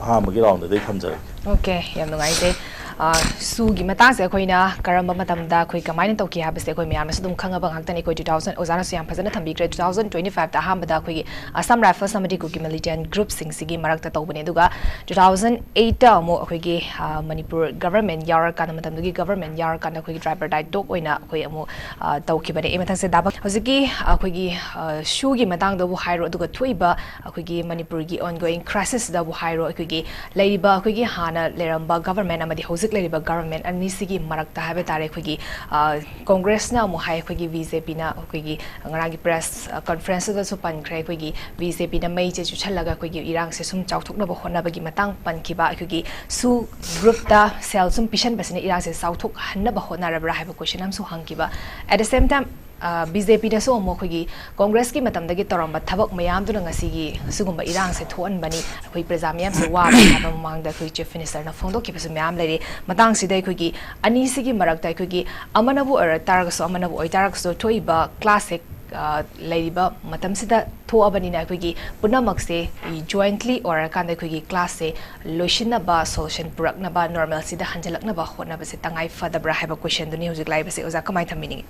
ꯑꯍꯥꯟꯕꯒꯤ ꯔꯥꯎꯟꯗꯗꯤ ꯊꯝꯖꯔꯒꯦ꯫ ꯑꯣꯀꯦ, ꯌꯥꯝ ꯅꯨꯡꯉꯥꯏꯖꯩ꯫ ꯑ, ꯁꯨꯒꯤ ꯃꯇꯥꯡꯁꯦ ꯑꯩꯈꯣꯏꯅ ꯀꯔꯝꯕ ꯃꯇꯝꯗ ꯑꯩꯈꯣꯏ ꯀꯃꯥꯏꯅ ꯇꯧꯈꯤ ꯍꯥꯏꯕꯁꯦ ꯑꯩꯈꯣꯏ ꯃꯌꯥꯝꯅꯁꯨ ꯑꯗꯨꯝ ꯈꯪꯉꯕ ꯉꯥꯛꯇꯅꯤ꯫ ꯑꯩꯈꯣꯏ two thousand, ꯑꯣꯖꯥꯅꯁꯨ ꯌꯥꯝ ꯐꯖꯅ ꯊꯝꯕꯤꯈ꯭ꯔꯦ, two thousand twenty five ꯇ ꯑꯍꯥꯟꯕꯗ ꯑꯩꯈꯣꯏꯒꯤ Assam Rifles ꯑꯃꯗꯤ ꯀꯨꯀꯤ militant group ꯁꯤꯡꯁꯤꯒꯤ ꯃꯔꯛꯇ ꯇꯧꯕꯅꯦ꯫ ꯑꯗꯨꯒ two thousand eight ꯇ ꯑꯃꯨꯛ ꯑꯩꯈꯣꯏꯒꯤ, ꯑ, ꯃꯅꯤꯄꯨꯔ government ꯌꯥꯎꯔꯀꯥꯟꯗ, ꯃꯇꯝꯗꯨꯒꯤ government ꯌꯥꯎꯔꯀꯥꯟꯗ ꯑꯩꯈꯣꯏꯒꯤ tripartite talk ꯑꯣꯏꯅ ꯑꯩꯈꯣꯏ ꯑꯃꯨꯛ, ꯑ, ꯇꯧꯈꯤꯕꯅꯦ꯫ ꯑꯩ ꯃꯊꯪꯁꯦ ꯗꯥꯕ ꯍꯧꯖꯤꯛꯀꯤ ꯑꯩꯈꯣꯏꯒꯤ, ꯑ, ꯁꯨꯒꯤ ꯃꯇꯥꯡꯗꯕꯨ ꯍꯥꯏꯔꯣ, ꯑꯗꯨꯒ ꯊꯣꯛꯏꯕ ꯑꯩꯈꯣꯏꯒꯤ ꯃꯅꯤꯄꯨꯔꯒꯤ ongoing crisis ꯇꯕꯨ ꯍꯥꯏꯔꯣ, ꯑꯩꯈꯣꯏꯒꯤ ꯂꯩꯔꯤꯕ, ꯑꯩꯈꯣꯏꯒꯤ ꯍꯥꯟꯅ ꯂꯩꯔꯝꯕ government ꯑꯃꯗꯤ ꯍꯧꯖꯤꯛ ꯂꯩꯔꯤꯕ government ꯑꯅꯤꯁꯤꯒꯤ ꯃꯔꯛꯇ ꯍꯥꯏꯕ ꯇꯥꯔꯦ, ꯑꯩꯈꯣꯏꯒꯤ, ꯑ, ꯀꯣꯡꯒ꯭ꯔꯦꯁꯅ ꯑꯃꯨꯛ ꯍꯥꯏ, ꯑꯩꯈꯣꯏꯒꯤ BJP ꯅ, ꯑꯩꯈꯣꯏꯒꯤ ꯉꯔꯥꯡꯒꯤ press, ꯑ, conference ꯇꯁꯨ ꯄꯟꯈ꯭ꯔꯦ, ꯑꯩꯈꯣꯏꯒꯤ BJP ꯅ ꯃꯩꯁꯦ ꯆꯨꯁꯜꯂꯒ ꯑꯩꯈꯣꯏꯒꯤ ꯏꯔꯥꯡꯁꯦ ꯁꯨꯝ ꯆꯥꯎꯊꯣꯛꯅꯕ ꯍꯣꯠꯅꯕꯒꯤ ꯃꯇꯥꯡ ꯄꯟꯈꯤꯕ, ꯑꯩꯈꯣꯏꯒꯤ ꯁꯨ group ꯇ ꯁꯦꯜ ꯁꯨꯝ ꯄꯤꯁꯟꯕꯁꯤꯅ ꯏꯔꯥꯡꯁꯦ ꯆꯥꯎꯊꯣꯛꯍꯟꯅꯕ ꯍꯣꯠꯅꯔꯕ꯭ꯔꯥ ꯍꯥꯏꯕ question ꯑꯃꯁꯨ ꯍꯪꯈꯤꯕ꯫ At the same time, ꯑ, BJP ꯅꯁꯨ ꯑꯃꯨꯛ ꯑꯩꯈꯣꯏꯒꯤ ꯀꯣꯡꯒ꯭ꯔꯦꯁꯀꯤ ꯃꯇꯝꯗꯒꯤ ꯇꯧꯔꯝꯕ ꯊꯕꯛ ꯃꯌꯥꯝꯗꯨꯅ ꯉꯁꯤꯒꯤ ꯑꯁꯤꯒꯨꯝꯕ ꯏꯔꯥꯡꯁꯦ ꯊꯣꯛꯍꯟꯕꯅꯤ, ꯑꯩꯈꯣꯏ ꯄ꯭ꯔꯖꯥ ꯃꯌꯥꯝꯁꯦ ꯋꯥꯕꯅꯤ ꯍꯥꯏꯕ ꯃꯃꯥꯡꯗ ꯑꯩꯈꯣꯏ Chief Minister ꯅ ꯐꯣꯡꯗꯣꯛꯈꯤꯕꯁꯨ ꯃꯌꯥꯝ ꯂꯩꯔꯤ꯫ ꯃꯇꯥꯡꯁꯤꯗ ꯑꯩꯈꯣꯏꯒꯤ ꯑꯅꯤꯁꯤꯒꯤ ꯃꯔꯛꯇ ꯑꯩꯈꯣꯏꯒꯤ ꯑꯃꯅꯕꯨ ꯑꯣꯏꯔ ꯇꯥꯔꯒꯁꯨ, ꯑꯃꯅꯕꯨ ꯑꯣꯏꯇꯥꯔꯒꯁꯨ, ꯊꯣꯛꯏꯕ clash ꯁꯦ, ꯑ, ꯂꯩꯔꯤꯕ ꯃꯇꯝꯁꯤꯗ ꯊꯣꯛꯑꯕꯅꯤꯅ ꯑꯩꯈꯣꯏꯒꯤ ꯄꯨꯝꯅꯃꯛꯁꯦ jointly ꯑꯣꯏꯔꯀꯥꯟꯗ ꯑꯩꯈꯣꯏꯒꯤ clash ꯁꯦ ꯂꯣꯏꯁꯤꯟꯅꯕ, solution ꯄꯨꯔꯛꯅꯕ, normalcy ꯗ ꯍꯟꯖꯤꯜꯂꯛꯅꯕ ꯍꯣꯠꯅꯕꯁꯦ ꯇꯉꯥꯏ ꯐꯗꯕ꯭ꯔꯥ ꯍꯥꯏꯕ question ꯗꯨꯅꯤ ꯍꯧꯖꯤꯛ ꯂꯥꯛꯏꯕꯁꯦ꯫ ꯑꯣꯖꯥ, ꯀꯃꯥꯏꯅ ꯊꯝꯕꯤꯅꯤꯡꯉꯤ?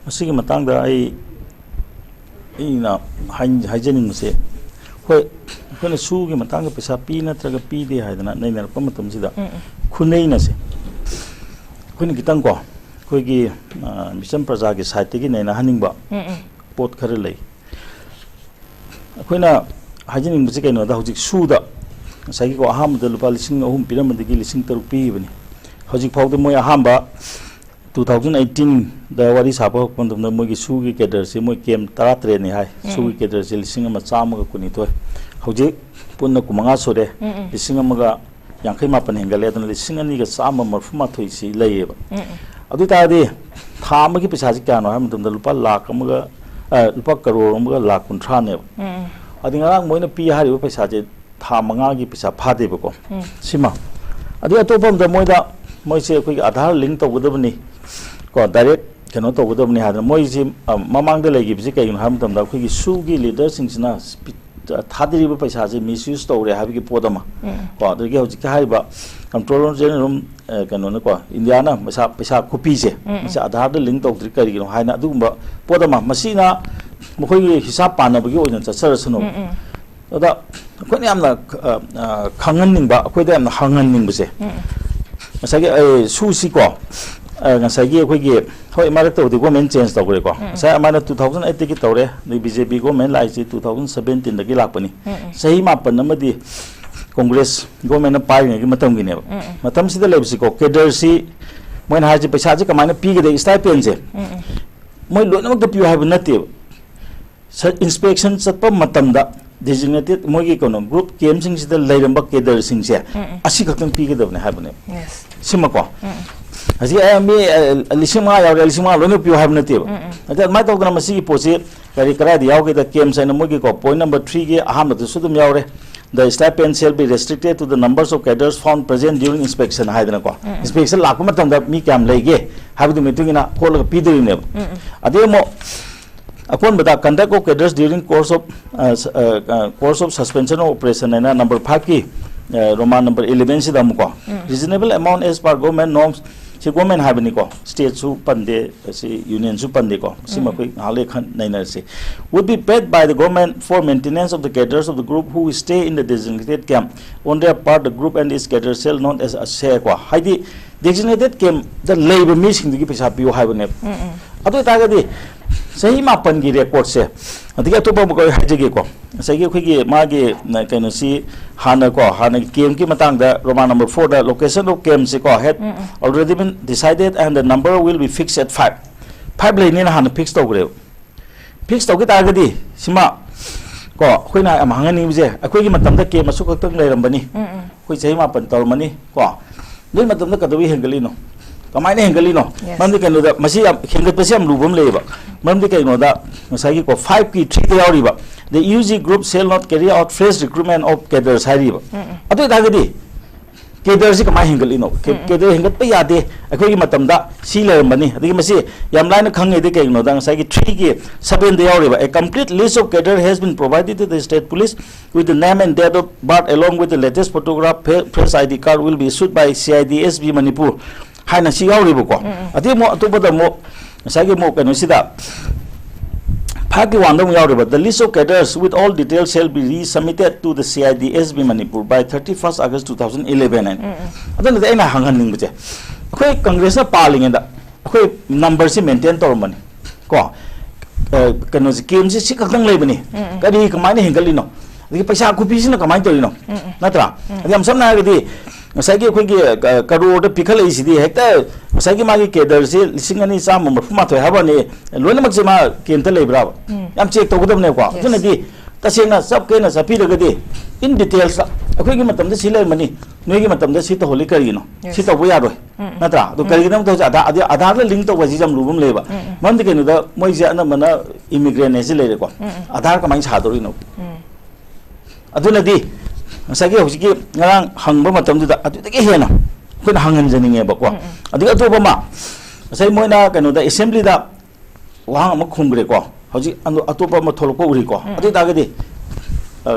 ꯃꯁꯤꯒꯤ ꯃꯇꯥꯡꯗ ꯑꯩ, ꯑꯩꯅ ꯍꯥꯏ-, ꯍꯥꯏꯖꯅꯤꯡꯕꯁꯦ, ꯍꯣꯏ, ꯑꯩꯈꯣꯏꯅ ꯁꯨꯒꯤ ꯃꯇꯥꯡꯗ ꯄꯩꯁꯥ ꯄꯤ ꯅꯠꯇ꯭ꯔꯒ ꯄꯤꯗꯦ ꯍꯥꯏꯗꯅ ꯅꯩꯅꯔꯛꯄ ꯃꯇꯝꯁꯤꯗ, ꯎꯝ, ꯎꯝ꯫ ꯈꯨꯅꯩꯅꯁꯦ, ꯑꯩꯈꯣꯏꯅ ꯈꯤꯇꯪ ꯀꯣ, ꯑꯩꯈꯣꯏꯒꯤ, ꯑ, ꯃꯤꯆꯝ ꯄ꯭ꯔꯖꯥꯒꯤ side ꯇꯒꯤ ꯅꯩꯅꯍꯟꯅꯤꯡꯕ ꯎꯝ, ꯎꯝ꯫ ꯄꯣꯠ ꯈꯔ ꯂꯩ꯫ ꯑꯩꯈꯣꯏꯅ ꯍꯥꯏꯖꯅꯤꯡꯕꯁꯤ ꯀꯩꯅꯣꯗ, ꯍꯧꯖꯤꯛ ꯁꯨꯗ ꯉꯁꯥꯏꯒꯤꯀꯣ, ꯑꯍꯥꯟꯕꯗ ꯂꯨꯄꯥ ꯂꯤꯁꯤꯡ ꯑꯍꯨꯝ ꯄꯤꯔꯝꯕꯗꯒꯤ ꯂꯤꯁꯤꯡ ꯇꯔꯨꯛ ꯄꯤꯈꯤꯕꯅꯤ꯫ ꯍꯧꯖꯤꯛ ꯐꯥꯎꯗ ꯃꯣꯏ ꯑꯍꯥꯟꯕ two thousand eighteen ꯗ ꯋꯥꯔꯤ ꯁꯥꯕ ꯍꯧꯔꯛꯄ ꯃꯇꯝꯗ ꯃꯣꯏꯒꯤ ꯁꯨꯒꯤ cadre ꯁꯤ ꯃꯣꯏ camp ꯇꯔꯥꯇꯔꯦꯠꯅꯤ ꯍꯥꯏ꯫ ꯎꯝ, ꯁꯨꯒꯤ ꯎꯝ꯫ Cadre ꯁꯤ ꯂꯤꯁꯤꯡ ꯑꯃ ꯆꯥꯝꯃꯒ ꯀꯨꯟꯅꯤꯊꯣꯏ꯫ ꯍꯧꯖꯤꯛ ꯄꯨꯟꯅ ꯀꯨꯟꯃꯉꯥ ꯁꯨꯔꯦ꯫ ꯎꯝ, ꯎꯝ꯫ ꯂꯤꯁꯤꯡ ꯑꯃꯒ ꯌꯥꯡꯈꯩ ꯃꯥꯄꯟ ꯍꯦꯟꯒꯠꯂꯦ꯫ ꯑꯗꯨꯅ ꯂꯤꯁꯤꯡ ꯑꯅꯤꯒ ꯆꯥꯝꯃ ꯃꯔꯤꯐꯨ ꯃꯥꯊꯣꯏ ꯁꯤ ꯂꯩꯌꯦꯕ꯫ ꯎꯝ, ꯎꯝ꯫ ꯑꯗꯨ ꯑꯣꯏ ꯇꯥꯔꯗꯤ ꯊꯥ ꯑꯃꯒꯤ ꯄꯩꯁꯥꯁꯤ ꯀꯌꯥꯅꯣ ꯍꯥꯏꯕ ꯃꯇꯝꯗ ꯂꯨꯄꯥ ꯂꯥꯈ ꯑꯃꯒ, ꯑ, ꯂꯨꯄꯥ ꯀꯔꯣꯔ ꯑꯃꯒ ꯂꯥꯈ ꯀꯨꯟꯊ꯭ꯔꯥꯅꯦꯕ꯫ ꯎꯝ, ꯎꯝ꯫ ꯑꯗꯨ ꯉꯔꯥꯡ ꯃꯣꯏꯅ ꯄꯤ ꯍꯥꯏꯔꯤꯕ ꯄꯩꯁꯥꯁꯦ ꯊꯥ ꯃꯉꯥꯒꯤ ꯄꯩꯁꯥ ꯐꯥꯗꯦꯕꯀꯣ꯫ ꯎꯝ꯫ ꯁꯤꯃ꯫ ꯑꯗꯨꯒꯤ ꯑꯇꯣꯞꯄ ꯑꯃꯗ ꯃꯣꯏꯗ, ꯃꯣꯏꯁꯦ ꯑꯩꯈꯣꯏꯒꯤ ꯑꯥꯙꯥꯔ link ꯇꯧꯒꯗꯕꯅꯤ ꯀꯣ, direct ꯀꯩꯅꯣ ꯇꯧꯒꯗꯕꯅꯤ ꯍꯥꯏꯗꯅ ꯃꯣꯏꯁꯤ, ꯑ, ꯃꯃꯥꯡꯗ ꯂꯩꯈꯤꯕꯁꯤ ꯀꯩꯒꯤꯅꯣ ꯍꯥꯏꯕ ꯃꯇꯝꯗ ꯑꯩꯈꯣꯏꯒꯤ ꯁꯨꯒꯤ leader ꯁꯤꯡꯁꯤꯅ ꯄꯤ-, ꯊꯥꯗꯔꯤꯕ ꯄꯩꯁꯥꯁꯦ ꯃꯤꯁꯌꯨꯁ ꯇꯧꯔꯦ ꯍꯥꯏꯕꯒꯤ ꯄꯣꯠ ꯑꯃ꯫ ꯀꯣ, ꯑꯗꯒꯤ ꯍꯧꯖꯤꯛꯀꯤ ꯍꯥꯏꯔꯤꯕ ꯀꯝꯄ꯭ꯔꯣꯂꯔ ꯖꯦꯅꯔꯦꯜ, ꯑ, ꯀꯩꯅꯣꯅꯀꯣ, ꯏꯟꯗꯤꯌꯥꯅ ꯄꯩꯁꯥ, ꯄꯩꯁꯥ ꯈꯨꯄꯤꯁꯦ, ꯃꯁꯤ ꯑꯥꯙꯥꯔꯗ ꯂꯤꯡ ꯇꯧꯗ꯭ꯔꯤ ꯀꯔꯤꯒꯤꯅꯣ ꯍꯥꯏꯅ ꯑꯗꯨꯒꯨꯝꯕ ꯄꯣꯠ ꯑꯃ, ꯃꯁꯤꯅ ꯃꯈꯣꯏꯒꯤ ꯍꯤꯁꯥꯞ ꯄꯥꯟꯅꯕꯒꯤ ꯑꯣꯏꯅ ꯆꯠꯆꯔꯁꯅꯨ꯫ ꯑꯗ ꯑꯩꯈꯣꯏꯅ ꯌꯥꯝꯅ, ꯑ, ꯑ, ꯈꯪꯍꯟꯅꯤꯡꯕ, ꯑꯩꯈꯣꯏꯗ ꯌꯥꯝꯅ ꯍꯪꯍꯟꯅꯤꯡꯕꯁꯦ, ꯉꯁꯥꯏꯒꯤ, ꯑ, ꯁꯨꯁꯤꯀꯣ, ꯑ, ꯉꯁꯥꯏꯒꯤ ꯑꯩꯈꯣꯏꯒꯤ, ꯍꯣꯏ, ꯃꯔꯛꯇꯕꯨꯗꯤ ꯒꯣꯔꯃꯦꯟ ꯆꯦꯟꯖ ꯇꯧꯈ꯭ꯔꯦꯀꯣ꯫ ꯉꯁꯥꯏ ꯑꯃꯅ two thousand eight ꯇꯒꯤ ꯇꯧꯔꯦ, ꯑꯗꯩ ꯕꯤ ꯖꯦ ꯄꯤ ꯒꯣꯔꯃꯦꯟ ꯂꯥꯛꯏꯁꯤ two thousand seventeen ꯗꯒꯤ ꯂꯥꯛꯄꯅꯤ꯫ ꯆꯍꯤ ꯃꯥꯄꯟ ꯑꯃꯗꯤ ꯀꯣꯡꯒ꯭ꯔꯦꯁ ꯒꯣꯔꯃꯦꯟꯅ ꯄꯥꯏꯔꯤꯉꯩꯒꯤ ꯃꯇꯝꯒꯤꯅꯦꯕ꯫ ꯃꯇꯝꯁꯤꯗ ꯂꯩꯕꯁꯤꯀꯣ, ꯀꯦꯗꯔꯁꯤ ꯃꯣꯏꯅ ꯍꯥꯏꯔꯤꯁꯤ ꯄꯩꯁꯥꯁꯤ ꯀꯃꯥꯏꯅ ꯄꯤꯒꯗꯒꯦ, ꯁ꯭ꯇꯥꯏꯄꯦꯟꯁꯦ꯫ ꯃꯣꯏ ꯂꯣꯏꯅꯃꯛꯇ ꯄꯤꯌꯨ ꯍꯥꯏꯕ ꯅꯠꯇꯦꯕ꯫ ꯁ-, ꯏꯟꯁꯄꯦꯛꯁꯟ ꯆꯠꯄ ꯃꯇꯝꯗ ꯗꯤꯖꯤꯒꯅꯦꯇꯦꯠ ꯃꯣꯏꯒꯤ ꯀꯩꯅꯣ ꯒ꯭ꯔꯨꯞ ꯀꯦꯝꯁꯤꯡꯁꯤꯗ ꯂꯩꯔꯝꯕ ꯀꯦꯗꯔꯁꯤꯡꯁꯦ ꯑꯁꯤ ꯈꯛꯇꯪ ꯄꯤꯒꯗꯕꯅꯦ ꯍꯥꯏꯕꯅꯦꯕ꯫ ꯁꯤꯃꯀꯣ꯫ ꯍꯧꯖꯤꯛ ꯑꯩ ꯃꯤ, ꯑ, ꯂꯤꯁꯤꯡ ꯃꯉꯥ ꯌꯥꯎꯔꯦ, ꯂꯤꯁꯤꯡ ꯃꯉꯥ ꯂꯣꯏꯅ ꯄꯤꯌꯨ ꯍꯥꯏꯕ ꯅꯠꯇꯦꯕ꯫ ꯑꯗ ꯑꯗꯨꯃꯥꯏꯅ ꯇꯧꯗꯅ ꯃꯁꯤꯒꯤ ꯄꯣꯠꯁꯤ ꯀꯔꯤ ꯀꯗꯥꯏꯗ ꯌꯥꯎꯒꯦꯗ, ꯀꯦꯝꯁ ꯍꯥꯏꯅ ꯃꯣꯏꯒꯤꯀꯣ, ꯄꯣꯏꯟ ꯅꯝꯕꯔ ꯊ꯭ꯔꯤꯒꯤ ꯑꯍꯥꯟꯕꯗꯁꯨ ꯑꯗꯨꯝ ꯌꯥꯎꯔꯦ, "The stipend shall be restricted to the numbers of cadres found present during inspection" ꯍꯥꯏꯗꯅꯀꯣ, ꯏꯟꯁꯄꯦꯛꯁꯟ ꯂꯥꯛꯄ ꯃꯇꯝꯗ ꯃꯤ ꯀꯌꯥꯝ ꯂꯩꯒꯦ ꯍꯥꯏꯕꯗꯨꯒꯤ ꯃꯇꯨꯡ ꯏꯟꯅ ꯈꯣꯠꯂꯒ ꯄꯤꯗꯣꯔꯤꯕꯅꯦꯕ꯫ ꯑꯗꯩ ꯑꯃꯨꯛ ꯑꯀꯣꯟꯕꯗ "Conduct of cadres during course of, ꯑ, ꯁ-, ꯑ, ꯑ, course of suspension of operation" ꯍꯥꯏꯅ ꯅꯝꯕꯔ ꯐꯥꯏꯚꯀꯤ, ꯑ, ꯔꯣꯃꯥꯟ ꯅꯝꯕꯔ ꯏꯂꯦꯚꯦꯟꯁꯤꯗ ꯑꯃꯨꯛꯀꯣ, "Reasonable amount as per government norms", ꯁꯤ ꯒꯣꯔꯃꯦꯟ ꯍꯥꯏꯕꯅꯤꯀꯣ, ꯁ꯭ꯇꯦꯠꯁꯨ ꯄꯟꯗꯦ, ꯁꯤ ꯌꯨꯅꯤꯌꯟꯁꯨ ꯄꯟꯗꯦꯀꯣ, ꯁꯤꯃ ꯑꯩꯈꯣꯏ ꯉꯥꯏꯍꯥꯛ ꯂꯩ ꯈꯟ-, ꯅꯩꯅꯔꯁꯤ꯫ "Would be paid by the government for maintenance of the cadres of the group who stay in the designated camp. On their part, the group and its cadres shall not as a share" ꯀꯣ, ꯍꯥꯏꯗꯤ ꯗꯦꯖꯤꯒꯅꯦꯇꯦꯠ ꯀꯦꯝꯗ ꯂꯩꯕ ꯃꯤꯁꯤꯡꯗꯨꯒꯤ ꯄꯩꯁꯥ ꯄꯤꯌꯨ ꯍꯥꯏꯕꯅꯦꯕ꯫ ꯑꯗꯨ ꯑꯣꯏꯇꯥꯔꯒꯗꯤ ꯆꯍꯤ ꯃꯥꯄꯟꯒꯤ ꯔꯦꯀꯣꯔꯠꯁꯦ, ꯑꯗꯒꯤ ꯑꯇꯣꯞꯄ ꯑꯃꯨꯛ ꯑꯩ ꯍꯥꯏꯖꯒꯦꯀꯣ, ꯉꯁꯥꯏꯒꯤ ꯑꯩꯈꯣꯏꯒꯤ ꯃꯥꯒꯤ, ꯅ, ꯀꯩꯅꯣꯁꯤ ꯍꯥꯟꯅꯀꯣ, ꯍꯥꯟꯅꯒꯤ ꯀꯦꯝꯒꯤ ꯃꯇꯥꯡꯗ ꯔꯣꯃꯥꯟ ꯅꯝꯕꯔ ꯐꯣꯔꯗ "Location of camp" ꯁꯤꯀꯣ, "had already been decided and the number will be fixed at five." Five ꯂꯩꯅꯦꯅ ꯍꯥꯟꯅ ꯐꯤꯛꯁ ꯇꯧꯈ꯭ꯔꯦꯕ꯫ ꯐꯤꯛꯁ ꯇꯧꯈꯤ ꯇꯥꯔꯒꯗꯤ ꯁꯤꯃ ꯀꯣ, ꯑꯩꯈꯣꯏꯅ ꯌꯥꯝ ꯍꯪꯍꯟꯅꯤꯡꯕꯁꯦ, ꯑꯩꯈꯣꯏꯒꯤ ꯃꯇꯝꯗ ꯀꯦꯝ ꯑꯁꯨꯛ ꯈꯛꯇꯪ ꯂꯩꯔꯝꯕꯅꯤ, ꯑꯩꯈꯣꯏ ꯆꯍꯤ ꯃꯥꯄꯟ ꯇꯧꯔꯝꯃꯅꯤ ꯀꯣ, ꯅꯣꯏ ꯃꯇꯝꯗ ꯀꯩꯗꯧꯕꯩ ꯍꯦꯟꯒꯠꯂꯤꯅꯣ? ꯀꯃꯥꯏꯅ ꯍꯦꯟꯒꯠꯂꯤꯅꯣ? ꯃꯔꯝꯗꯤ ꯀꯩꯅꯣꯗ ꯃꯁꯤ ꯌꯥꯝ ꯍꯦꯟꯒꯠꯄꯁꯦ ꯌꯥꯝ ꯂꯨꯕ ꯑꯃ ꯂꯩꯌꯦꯕ꯫ ꯃꯔꯝꯗꯤ ꯀꯩꯅꯣꯗ ꯉꯁꯥꯏꯒꯤ ꯀꯣ, ꯐꯥꯏꯚꯀꯤ ꯊ꯭ꯔꯤꯗ ꯌꯥꯎꯔꯤꯕ, "The U G group shall not carry out fresh recruitment of cadres" ꯍꯥꯏꯔꯤꯕ꯫ ꯑꯗꯨ ꯑꯣꯏꯇꯥꯔꯒꯗꯤ ꯀꯦꯗꯔꯁꯤ ꯀꯃꯥꯏꯅ ꯍꯦꯟꯒꯠꯂꯤꯅꯣ? ꯀꯦ-, ꯎꯝ, ꯎꯝ꯫ ꯀꯦꯗꯔ ꯍꯦꯟꯒꯠꯄ ꯌꯥꯗꯦ, ꯑꯩꯈꯣꯏꯒꯤ ꯃꯇꯝꯗ ꯁꯤ ꯂꯩꯔꯝꯕꯅꯤ꯫ ꯑꯗꯒꯤ ꯃꯁꯤ ꯌꯥꯝ ꯂꯥꯏꯅ ꯈꯪꯉꯦꯗꯤ ꯀꯩꯒꯤꯅꯣꯗ, ꯉꯁꯥꯏꯒꯤ three ꯒꯤ seven ꯗ ꯌꯥꯎꯔꯤꯕ, "A complete list of cadre has been provided to the state police with the name and date of birth along with the latest photograph, fa-, fresh I D card will be issued by C I D S B Manipur" ꯍꯥꯏꯅ ꯁꯤ ꯌꯥꯎꯔꯤꯕꯀꯣ꯫ ꯎꯝ, ꯎꯝ꯫ ꯑꯗꯩ ꯑꯃꯨꯛ ꯑꯇꯣꯞꯄꯗ ꯑꯃꯨꯛ ꯉꯁꯥꯏꯒꯤ ꯑꯃꯨꯛ ꯀꯩꯅꯣꯁꯤꯗ five ꯀꯤ one ꯗ ꯑꯃꯨꯛ ꯌꯥꯎꯔꯤꯕ, "The list of cadres with all details shall be resubmitted to the C I D S B Manipur by thirty-first August two thousand eleven" ꯍꯥꯏꯅ꯫ ꯎꯝ, ꯎꯝ꯫ ꯑꯗꯨꯅꯗꯤ ꯑꯩꯅ ꯍꯪꯍꯟꯅꯤꯡꯕꯁꯦ, ꯑꯩꯈꯣꯏ ꯀꯪꯒ꯭ꯔꯦꯁꯅ ꯄꯥꯜꯂꯤꯉꯩꯗ ꯑꯩꯈꯣꯏ ꯅꯝꯕꯔꯁꯤ ꯃꯦꯟꯇꯦꯟ ꯇꯧꯔꯝꯕꯅꯤ ꯀꯣ꯫ ꯑ, ꯀꯩꯅꯣꯁꯦ, ꯀꯦꯝꯁꯦ ꯁꯤ ꯈꯛꯇꯪ ꯂꯩꯕꯅꯤ, ꯎꯝ, ꯎꯝ꯫ ꯀꯔꯤ ꯀꯃꯥꯏꯅ ꯍꯦꯟꯒꯠꯂꯤꯅꯣ? ꯑꯗꯒꯤ ꯄꯩꯁꯥ ꯈꯨꯄꯤꯁꯤꯅ ꯀꯃꯥꯏꯅ ꯇꯧꯔꯤꯅꯣ? ꯎꯝ, ꯎꯝ꯫ ꯅꯠꯇ꯭ꯔꯥ? ꯎꯝ꯫ ꯑꯗ ꯌꯥꯝ ꯁꯝꯅ ꯍꯥꯏꯔꯒꯗꯤ, ꯉꯁꯥꯏꯒꯤ ꯑꯩꯈꯣꯏꯒꯤ, ꯑ, ꯀꯔꯣꯔꯗ ꯄꯤꯈꯠꯂꯛꯏꯁꯤꯗꯤ ꯍꯦꯛꯇ ꯉꯁꯥꯏꯒꯤ ꯃꯥꯒꯤ ꯀꯦꯗꯔꯁꯦ ꯂꯤꯁꯤꯡ ꯑꯅꯤ ꯆꯥꯝꯃ ꯃꯔꯤꯐꯨ ꯃꯥꯊꯣꯏ ꯍꯥꯏꯕ ꯋꯥꯅꯤ, ꯂꯣꯏꯅꯃꯛꯁꯦ ꯃꯥ ꯀꯦꯝꯇ ꯂꯩꯕ꯭ꯔꯥꯕ? ꯎꯝ꯫ ꯌꯥꯝ ꯆꯦꯛ ꯇꯧꯒꯗꯕꯅꯦꯀꯣ꯫ Yes꯫ ꯑꯗꯨꯅꯗꯤ ꯇꯁꯦꯡꯅ ꯆꯞ ꯀꯦꯅ ꯆꯠꯄꯤꯔꯒꯗꯤ, in details ꯇ ꯑꯩꯈꯣꯏꯒꯤ ꯃꯇꯝꯗ ꯁꯤ ꯂꯩꯔꯝꯃꯅꯤ, ꯅꯣꯏꯒꯤ ꯃꯇꯝꯗ ꯁꯤ ꯇꯧꯍꯜꯂꯤ ꯀꯔꯤꯒꯤꯅꯣ? Yes꯫ ꯁꯤ ꯇꯧꯕ ꯌꯥꯔꯣꯏ꯫ ꯎꯝ, ꯎꯝ꯫ ꯅꯠꯇ꯭ꯔꯥ? ꯑꯗꯣ ꯎꯝ꯫ ꯀꯔꯤꯒꯤꯅꯣ ꯍꯥꯏꯕꯗ ꯍꯧꯖꯤꯛ ꯑꯙꯥ-, ꯑꯙꯥ-, ꯑꯙꯥꯔꯒ ꯂꯤꯡ ꯇꯧꯕ ꯍꯥꯏꯁꯤ ꯌꯥꯝ ꯂꯨꯕ ꯑꯃ ꯂꯩꯌꯦꯕ꯫ ꯎꯝ, ꯎꯝ꯫ ꯃꯔꯝꯗꯤ ꯀꯩꯅꯣꯗ ꯃꯣꯏꯁꯦ ꯑꯅꯝꯕꯅ ꯏꯃꯤꯒ꯭ꯔꯦꯟ ꯍꯥꯏꯁꯤ ꯂꯩꯔꯦꯀꯣ꯫ ꯎꯝ, ꯎꯝ꯫ ꯑꯙꯥꯔ ꯀꯃꯥꯏꯅ ꯁꯥꯗꯧꯔꯤꯅꯣ? ꯎꯝ꯫ ꯑꯗꯨꯅꯗꯤ ꯉꯁꯥꯏꯒꯤ ꯍꯧꯖꯤꯛꯀꯤ ꯉꯔꯥꯡ ꯍꯪꯕ ꯃꯇꯝꯗꯨꯗ ꯑꯗꯨꯗꯒꯤ ꯍꯦꯟꯅ ꯑꯩꯈꯣꯏꯅ ꯍꯪꯍꯟꯖꯅꯤꯡꯉꯦꯕꯀꯣ꯫ ꯎꯝ, ꯎꯝ꯫ ꯑꯗꯒꯤ ꯑꯇꯣꯞꯄ ꯑꯃ, ꯉꯁꯥꯏ ꯃꯣꯏꯅ ꯀꯩꯅꯣꯗ, ꯑꯦꯁꯦꯝꯕ꯭ꯂꯤꯗ ꯋꯥꯍꯪ ꯑꯃ ꯈꯨꯝꯈ꯭ꯔꯦꯀꯣ꯫ ꯍꯧꯖꯤꯛ ꯑꯇꯣꯞꯄ ꯑꯃ ꯊꯣꯛꯂꯛꯄ ꯎꯔꯤꯀꯣ꯫ ꯎꯝ, ꯎꯝ꯫ ꯑꯗꯨ ꯑꯣꯏ ꯇꯥꯔꯒꯗꯤ, ꯑ,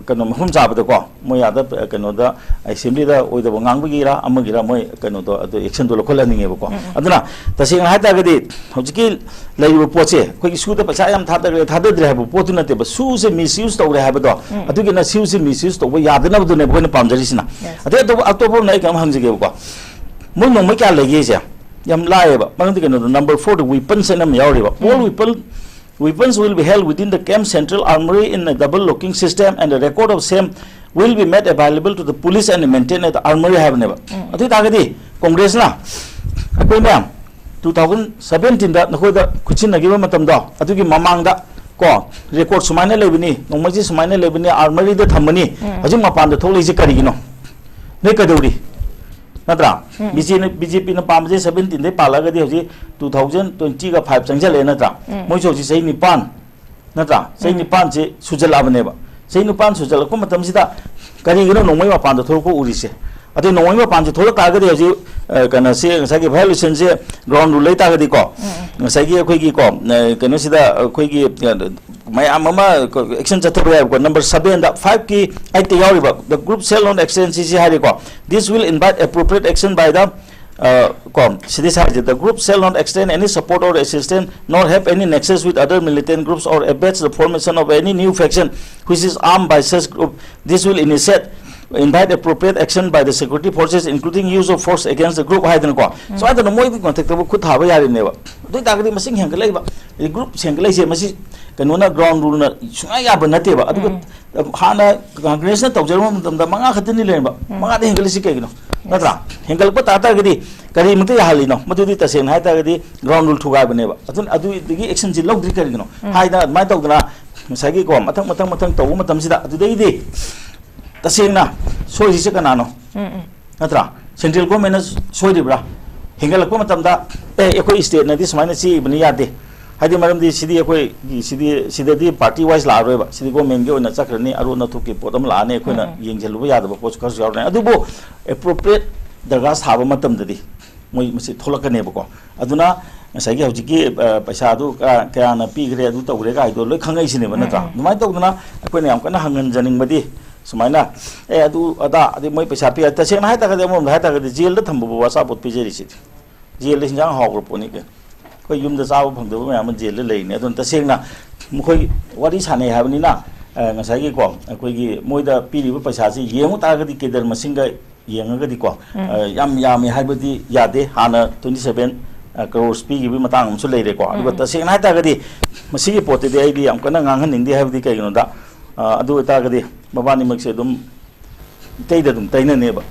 ꯀꯩꯅꯣ, ꯃꯐꯝ ꯆꯥꯕꯗꯀꯣ, ꯃꯣꯏ ꯑꯥꯗ, ꯑ, ꯀꯩꯅꯣꯗ, ꯑꯦꯁꯦꯝꯕ꯭ꯂꯤꯗ ꯑꯣꯏꯗꯕ ꯉꯥꯡꯕꯒꯤꯔꯥ ꯑꯃꯒꯤꯔꯥ, ꯃꯣꯏ ꯀꯩꯅꯣꯗꯣ, ꯑꯗꯨ ꯑꯦꯛꯁꯟꯗꯣ ꯂꯧꯈꯠꯍꯟꯅꯤꯡꯉꯦꯕꯀꯣ꯫ ꯎꯝ, ꯎꯝ꯫ ꯑꯗꯨꯅ ꯇꯁꯦꯡꯅ ꯍꯥꯏ ꯇꯥꯔꯒꯗꯤ ꯍꯧꯖꯤꯛꯀꯤ ꯂꯩꯔꯤꯕ ꯄꯣꯠꯁꯦ, ꯑꯩꯈꯣꯏꯒꯤ ꯁꯨꯗ ꯄꯩꯁꯥ ꯌꯥꯝ ꯊꯥꯗꯈ꯭ꯔꯦ, ꯊꯥꯗꯗ꯭ꯔꯦ ꯍꯥꯏꯕ ꯄꯣꯠꯇꯨ ꯅꯠꯇꯦꯕ꯫ ꯁꯨꯁꯦ ꯃꯤꯁꯌꯨꯁ ꯇꯧꯔꯦ ꯍꯥꯏꯕꯗꯣ, ꯎꯝ꯫ ꯑꯗꯨꯒꯤꯅ ꯁꯨꯁꯦ ꯃꯤꯁꯌꯨꯁ ꯇꯧꯕ ꯌꯥꯗꯅꯕꯗꯨꯅꯦꯕ ꯑꯩꯈꯣꯏꯅ ꯄꯥꯝꯖꯔꯤꯁꯤꯅ꯫ Yes꯫ ꯑꯗꯩ ꯑꯇꯣꯞꯄ, ꯑꯇꯣꯞꯄ ꯑꯃꯅ ꯑꯩ ꯀꯩꯅꯣꯝ ꯍꯪꯖꯒꯦꯕꯀꯣ꯫ ꯃꯣꯏ ꯅꯣꯡꯃꯩ ꯀꯌꯥ ꯂꯩꯒꯦꯁꯦ ꯌꯥꯝ ꯂꯥꯏꯌꯦꯕ꯫ ꯃꯔꯝꯗꯤ ꯀꯩꯅꯣꯗ, number four ꯗ weapons ꯍꯥꯏꯅ ꯑꯃ ꯌꯥꯎꯔꯤꯕ꯫ All, um. Weapon, weapons will be held within the camp central armory in a double locking system and a record of same will be made available to the police and maintained at the armory ꯍꯥꯏꯕꯅꯦꯕ꯫ ꯎꯝ꯫ ꯑꯗꯨ ꯑꯣꯏ ꯇꯥꯔꯒꯗꯤ ꯀꯣꯡꯒ꯭ꯔꯦꯁꯅ ꯑꯩꯈꯣꯏꯅ two thousand seventeen ꯗ ꯅꯈꯣꯏꯗ ꯈꯨꯠꯁꯤꯟꯅꯈꯤꯕ ꯃꯇꯝꯗꯣ, ꯑꯗꯨꯒꯤ ꯃꯃꯥꯡꯗ ꯀꯣ, ꯔꯦꯀꯣꯔꯠ ꯁꯨꯃꯥꯏꯅ ꯂꯩꯕꯅꯤ, ꯅꯣꯡꯃꯩꯁꯤ ꯁꯨꯃꯥꯏꯅ ꯂꯩꯕꯅꯤ, ꯑꯥꯔꯃꯔꯤꯗ ꯊꯝꯕꯅꯤ, ꯎꯝ꯫ ꯍꯧꯖꯤꯛ ꯃꯄꯥꯟꯗ ꯊꯣꯛꯂꯛꯏꯁꯦ ꯀꯔꯤꯒꯤꯅꯣ? ꯅꯣꯏ ꯀꯩꯗꯧꯔꯤ? ꯅꯠꯇ꯭ꯔꯥ? ꯎꯝ꯫ ꯕꯤ ꯖꯦ ꯄꯤꯅ ꯄꯥꯝꯕꯁꯦ seventeen ꯗꯩ ꯄꯥꯜꯂꯛꯑꯒꯗꯤ ꯍꯧꯖꯤꯛ two thousand twenty ꯒ five ꯆꯪꯁꯤꯜꯂꯛꯑꯦ ꯅꯠꯇ꯭ꯔꯥ? ꯎꯝ꯫ ꯃꯣꯏꯁꯨ ꯍꯧꯖꯤꯛ ꯆꯍꯤ ꯅꯤꯄꯥꯟ ꯅꯠꯇ꯭ꯔꯥ? ꯆꯍꯤ ꯎꯝ꯫ ꯅꯤꯄꯥꯟꯁꯦ ꯁꯨꯖꯜꯂꯛꯑꯕꯅꯦꯕ꯫ ꯆꯍꯤ ꯅꯤꯄꯥꯟ ꯁꯨꯖꯜꯂꯛꯄ ꯃꯇꯝꯁꯤꯗ ꯀꯔꯤꯒꯤꯅꯣ ꯅꯣꯡꯃꯩ ꯃꯄꯥꯟꯗ ꯊꯣꯛꯂꯛꯄ ꯎꯔꯤꯁꯦ? ꯑꯗꯨ ꯅꯣꯡꯃꯩ ꯃꯄꯥꯟꯁꯦ ꯊꯣꯛꯂꯛ ꯇꯥꯔꯒꯗꯤ ꯍꯧꯖꯤꯛ, ꯑ, ꯀꯩꯅꯣꯁꯤ, ꯉꯁꯥꯏꯒꯤ violation ꯁꯦ ground rule ꯂꯩ ꯇꯥꯔꯒꯗꯤꯀꯣ, ꯎꯝ, ꯎꯝ꯫ ꯉꯁꯥꯏꯒꯤ ꯑꯩꯈꯣꯏꯒꯤꯀꯣ, ꯑ, ꯀꯩꯅꯣꯁꯤꯗ ꯑꯩꯈꯣꯏꯒꯤ, ꯑ, ꯃꯌꯥꯝ ꯑꯃ action ꯆꯠꯊꯕ ꯌꯥꯏꯕꯀꯣ꯫ Number seven ꯗ, five ꯀꯤ eight ꯇ ꯌꯥꯎꯔꯤꯕ, "The group shall not extend" ꯁꯤꯁꯤ ꯍꯥꯏꯔꯦꯀꯣ, "This will invite appropriate action by the," ꯑ, ꯀꯣ, ꯁꯤꯗꯤ ꯁꯥꯏꯁꯦ, "The group shall not extend any support or assistance, nor have any nexus with other militant groups, or abets the formation of any new faction which is armed by such group. This will initiate, invite appropriate action by the security forces, including use of force against the group" ꯍꯥꯏꯗꯅꯀꯣ꯫ ꯎꯝ꯫ ꯁꯨꯃꯥꯏꯅ ꯇꯧꯗꯅ ꯃꯣꯏꯒꯤ ꯃꯊꯛꯇꯕꯨ ꯈꯨꯠ ꯊꯥꯕ ꯌꯥꯔꯤꯅꯦꯕ꯫ ꯑꯗꯨ ꯑꯣꯏꯇꯥꯔꯒꯗꯤ ꯃꯁꯤꯡ ꯍꯦꯟꯒꯠꯂꯛꯏꯕ, ꯑꯗꯩ group ꯍꯦꯟꯒꯠꯂꯛꯏꯁꯦ, ꯃꯁꯤ ꯀꯩꯅꯣꯅ, ground rule ꯅ ꯁꯨꯡꯌꯥ ꯌꯥꯕ ꯅꯠꯇꯦꯕ꯫ ꯑꯗꯨꯒ ꯎꯝ꯫ ꯍꯥꯟꯅ Congress ꯅ ꯇꯧꯖꯔꯝꯕ ꯃꯇꯝꯗ ꯃꯉꯥ ꯈꯛꯇꯅꯤ ꯂꯩꯔꯝꯕ꯫ ꯎꯝ꯫ ꯃꯉꯥꯗ ꯍꯦꯟꯒꯠꯂꯤꯁꯤ ꯀꯩꯒꯤꯅꯣ? Yes꯫ ꯅꯠꯇ꯭ꯔꯥ? ꯍꯦꯟꯒꯠꯂꯛꯄ ꯇꯥ ꯇꯥꯔꯒꯗꯤ ꯀꯔꯤꯃꯛꯇ ꯌꯥꯍꯜꯂꯤꯅꯣ? ꯃꯗꯨꯗꯤ ꯇꯁꯦꯡꯅ ꯍꯥꯏ ꯇꯥꯔꯒꯗꯤ ground rule ꯊꯨꯒꯥꯏꯕꯅꯦꯕ꯫ ꯑꯗꯨꯅ ꯑꯗꯨꯗꯒꯤ action ꯁꯤ ꯂꯧꯗ꯭ꯔꯤ ꯀꯔꯤꯒꯤꯅꯣ? ꯎꯝ꯫ ꯍꯥꯏꯗꯅ ꯑꯗꯨꯃꯥꯏꯅ ꯇꯧꯗꯅ ꯉꯁꯥꯏꯒꯤꯀꯣ, ꯃꯊꯪ, ꯃꯊꯪ, ꯃꯊꯪ ꯇꯧꯕ ꯃꯇꯝꯁꯤꯗ, ꯑꯗꯨꯗꯩꯗꯤ ꯇꯁꯦꯡꯅ ꯁꯣꯏꯔꯤꯁꯦ ꯀꯅꯥꯅꯣ? ꯎꯝ, ꯎꯝ꯫ ꯅꯠꯇ꯭ꯔꯥ? Central Government ꯅ ꯁꯣꯏꯔꯤꯕ꯭ꯔꯥ? ꯍꯦꯟꯒꯠꯂꯛꯄ ꯃꯇꯝꯗ, "ꯑꯦ, ꯑꯩꯈꯣꯏ state ꯅꯗꯤ ꯁꯨꯃꯥꯏꯅ ꯆꯦꯛꯏꯕꯅꯤ, ꯌꯥꯗꯦ"꯫ ꯍꯥꯏꯗꯤ ꯃꯔꯝꯗꯤ ꯁꯤꯗꯤ ꯑꯩꯈꯣꯏꯒꯤ, ꯁꯤꯗꯤ, ꯁꯤꯗꯗꯤ party wise ꯂꯥꯛꯑꯔꯣꯏꯕ꯫ ꯁꯤꯗꯤ government ꯒꯤ ꯑꯣꯏꯅ ꯆꯠꯈ꯭ꯔꯅꯤ, ꯑꯔꯣꯟ ꯑꯊꯨꯞꯀꯤ ꯄꯣꯠ ꯑꯃ ꯂꯥꯛꯑꯅꯤ, ꯑꯩꯈꯣꯏꯅ ꯎꯝ, ꯎꯝ꯫ ꯌꯦꯡꯁꯤꯜꯂꯨꯕ ꯌꯥꯗꯕ ꯄꯣꯠꯁꯨ ꯈꯔꯁꯨ ꯌꯥꯎꯔꯛꯀꯅꯤ꯫ ꯑꯗꯨꯕꯨ appropriate ꯗꯔꯀꯥꯔ ꯁꯥꯕ ꯃꯇꯝꯗꯗꯤ ꯃꯣꯏ ꯃꯁꯤ ꯊꯣꯛꯂꯛꯀꯅꯦꯕꯀꯣ꯫ ꯑꯗꯨꯅ ꯉꯁꯥꯏꯒꯤ ꯍꯧꯖꯤꯛꯀꯤ, ꯑ, ꯄꯩꯁꯥꯗꯨ ꯀ-, ꯀꯌꯥꯅ ꯄꯤꯈ꯭ꯔꯦ, ꯑꯗꯨ ꯇꯧꯈ꯭ꯔꯦ ꯀꯥꯏꯗꯣ ꯂꯣꯏ ꯈꯪꯉꯛꯏꯁꯤꯅꯦꯕ, ꯎꯝ, ꯅꯠꯇ꯭ꯔꯥ? ꯎꯝ꯫ ꯑꯗꯨꯃꯥꯏꯅ ꯇꯧꯗꯅ ꯑꯩꯈꯣꯏꯅ ꯌꯥꯝ ꯀꯟꯅ ꯍꯪꯍꯟꯖꯅꯤꯡꯕꯗꯤ ꯁꯨꯃꯥꯏꯅ, "ꯑꯦ, ꯑꯗꯨ ꯑꯗꯥ, ꯑꯗꯩ ꯃꯣꯏ ꯄꯩꯁꯥ ꯄꯤ", ꯇꯁꯦꯡꯅ ꯍꯥꯏ ꯇꯥꯔꯒꯗꯤ, ꯑꯃꯔꯣꯝꯗ ꯍꯥꯏ ꯇꯥꯔꯒꯗꯤ jail ꯗ ꯊꯝꯕꯕꯨ ꯑꯆꯥꯄꯣꯠ ꯄꯤꯖꯔꯤꯁꯤꯗꯤ꯫ Jail ꯗ ꯍꯤꯟꯖꯥꯡ ꯍꯥꯎꯈ꯭ꯔ ꯄꯣꯠꯅꯤ ꯀꯩꯅꯣ꯫ ꯑꯩꯈꯣꯏ ꯌꯨꯝꯗ ꯆꯥꯕ ꯐꯪꯗꯕ ꯃꯌꯥꯝ ꯑꯃ jail ꯗ ꯂꯩꯔꯤꯅꯤ꯫ ꯑꯗꯨꯅ ꯇꯁꯦꯡꯅ ꯃꯈꯣꯏ ꯋꯥꯔꯤ ꯁꯥꯟꯅꯩ ꯍꯥꯏꯕꯅꯤꯅ, ꯑ, ꯉꯁꯥꯏꯒꯤꯀꯣ, ꯑꯩꯈꯣꯏꯒꯤ ꯃꯣꯏꯗ ꯄꯤꯔꯤꯕ ꯄꯩꯁꯥꯁꯤ ꯌꯦꯡꯉꯨ ꯇꯥꯔꯒꯗꯤ cadre ꯃꯁꯤꯡꯒ ꯌꯦꯡꯉꯒꯗꯤꯀꯣ, ꯎꯝ꯫ ꯑ, ꯌꯥꯝ ꯌꯥꯝꯃꯤ ꯍꯥꯏꯕꯗꯤ ꯌꯥꯗꯦ꯫ ꯍꯥꯟꯅ twenty seven, ꯑ, crores ꯄꯤꯈꯤꯕꯒꯤ ꯃꯇꯥꯡ ꯑꯃꯁꯨ ꯂꯩꯔꯦꯀꯣ꯫ ꯑꯗꯨꯒ ꯎꯝ, ꯎꯝ꯫ ꯇꯁꯦꯡꯅ ꯍꯥꯏ ꯇꯥꯔꯒꯗꯤ ꯃꯁꯤꯒꯤ ꯄꯣꯠꯇꯨꯗꯤ ꯑꯩꯗꯤ ꯌꯥꯝ ꯀꯟꯅ ꯉꯥꯡꯍꯟꯅꯤꯡꯗꯦ꯫ ꯍꯥꯏꯕꯗꯤ ꯀꯩꯒꯤꯅꯣꯗ, ꯑ, ꯑꯗꯨ ꯑꯣꯏꯇꯥꯔꯒꯗꯤ ꯃꯕꯥꯅꯤꯃꯛꯁꯦ ꯑꯗꯨꯝ ꯏꯇꯩꯗ ꯑꯗꯨꯝ ꯇꯩꯅꯅꯦꯕ꯫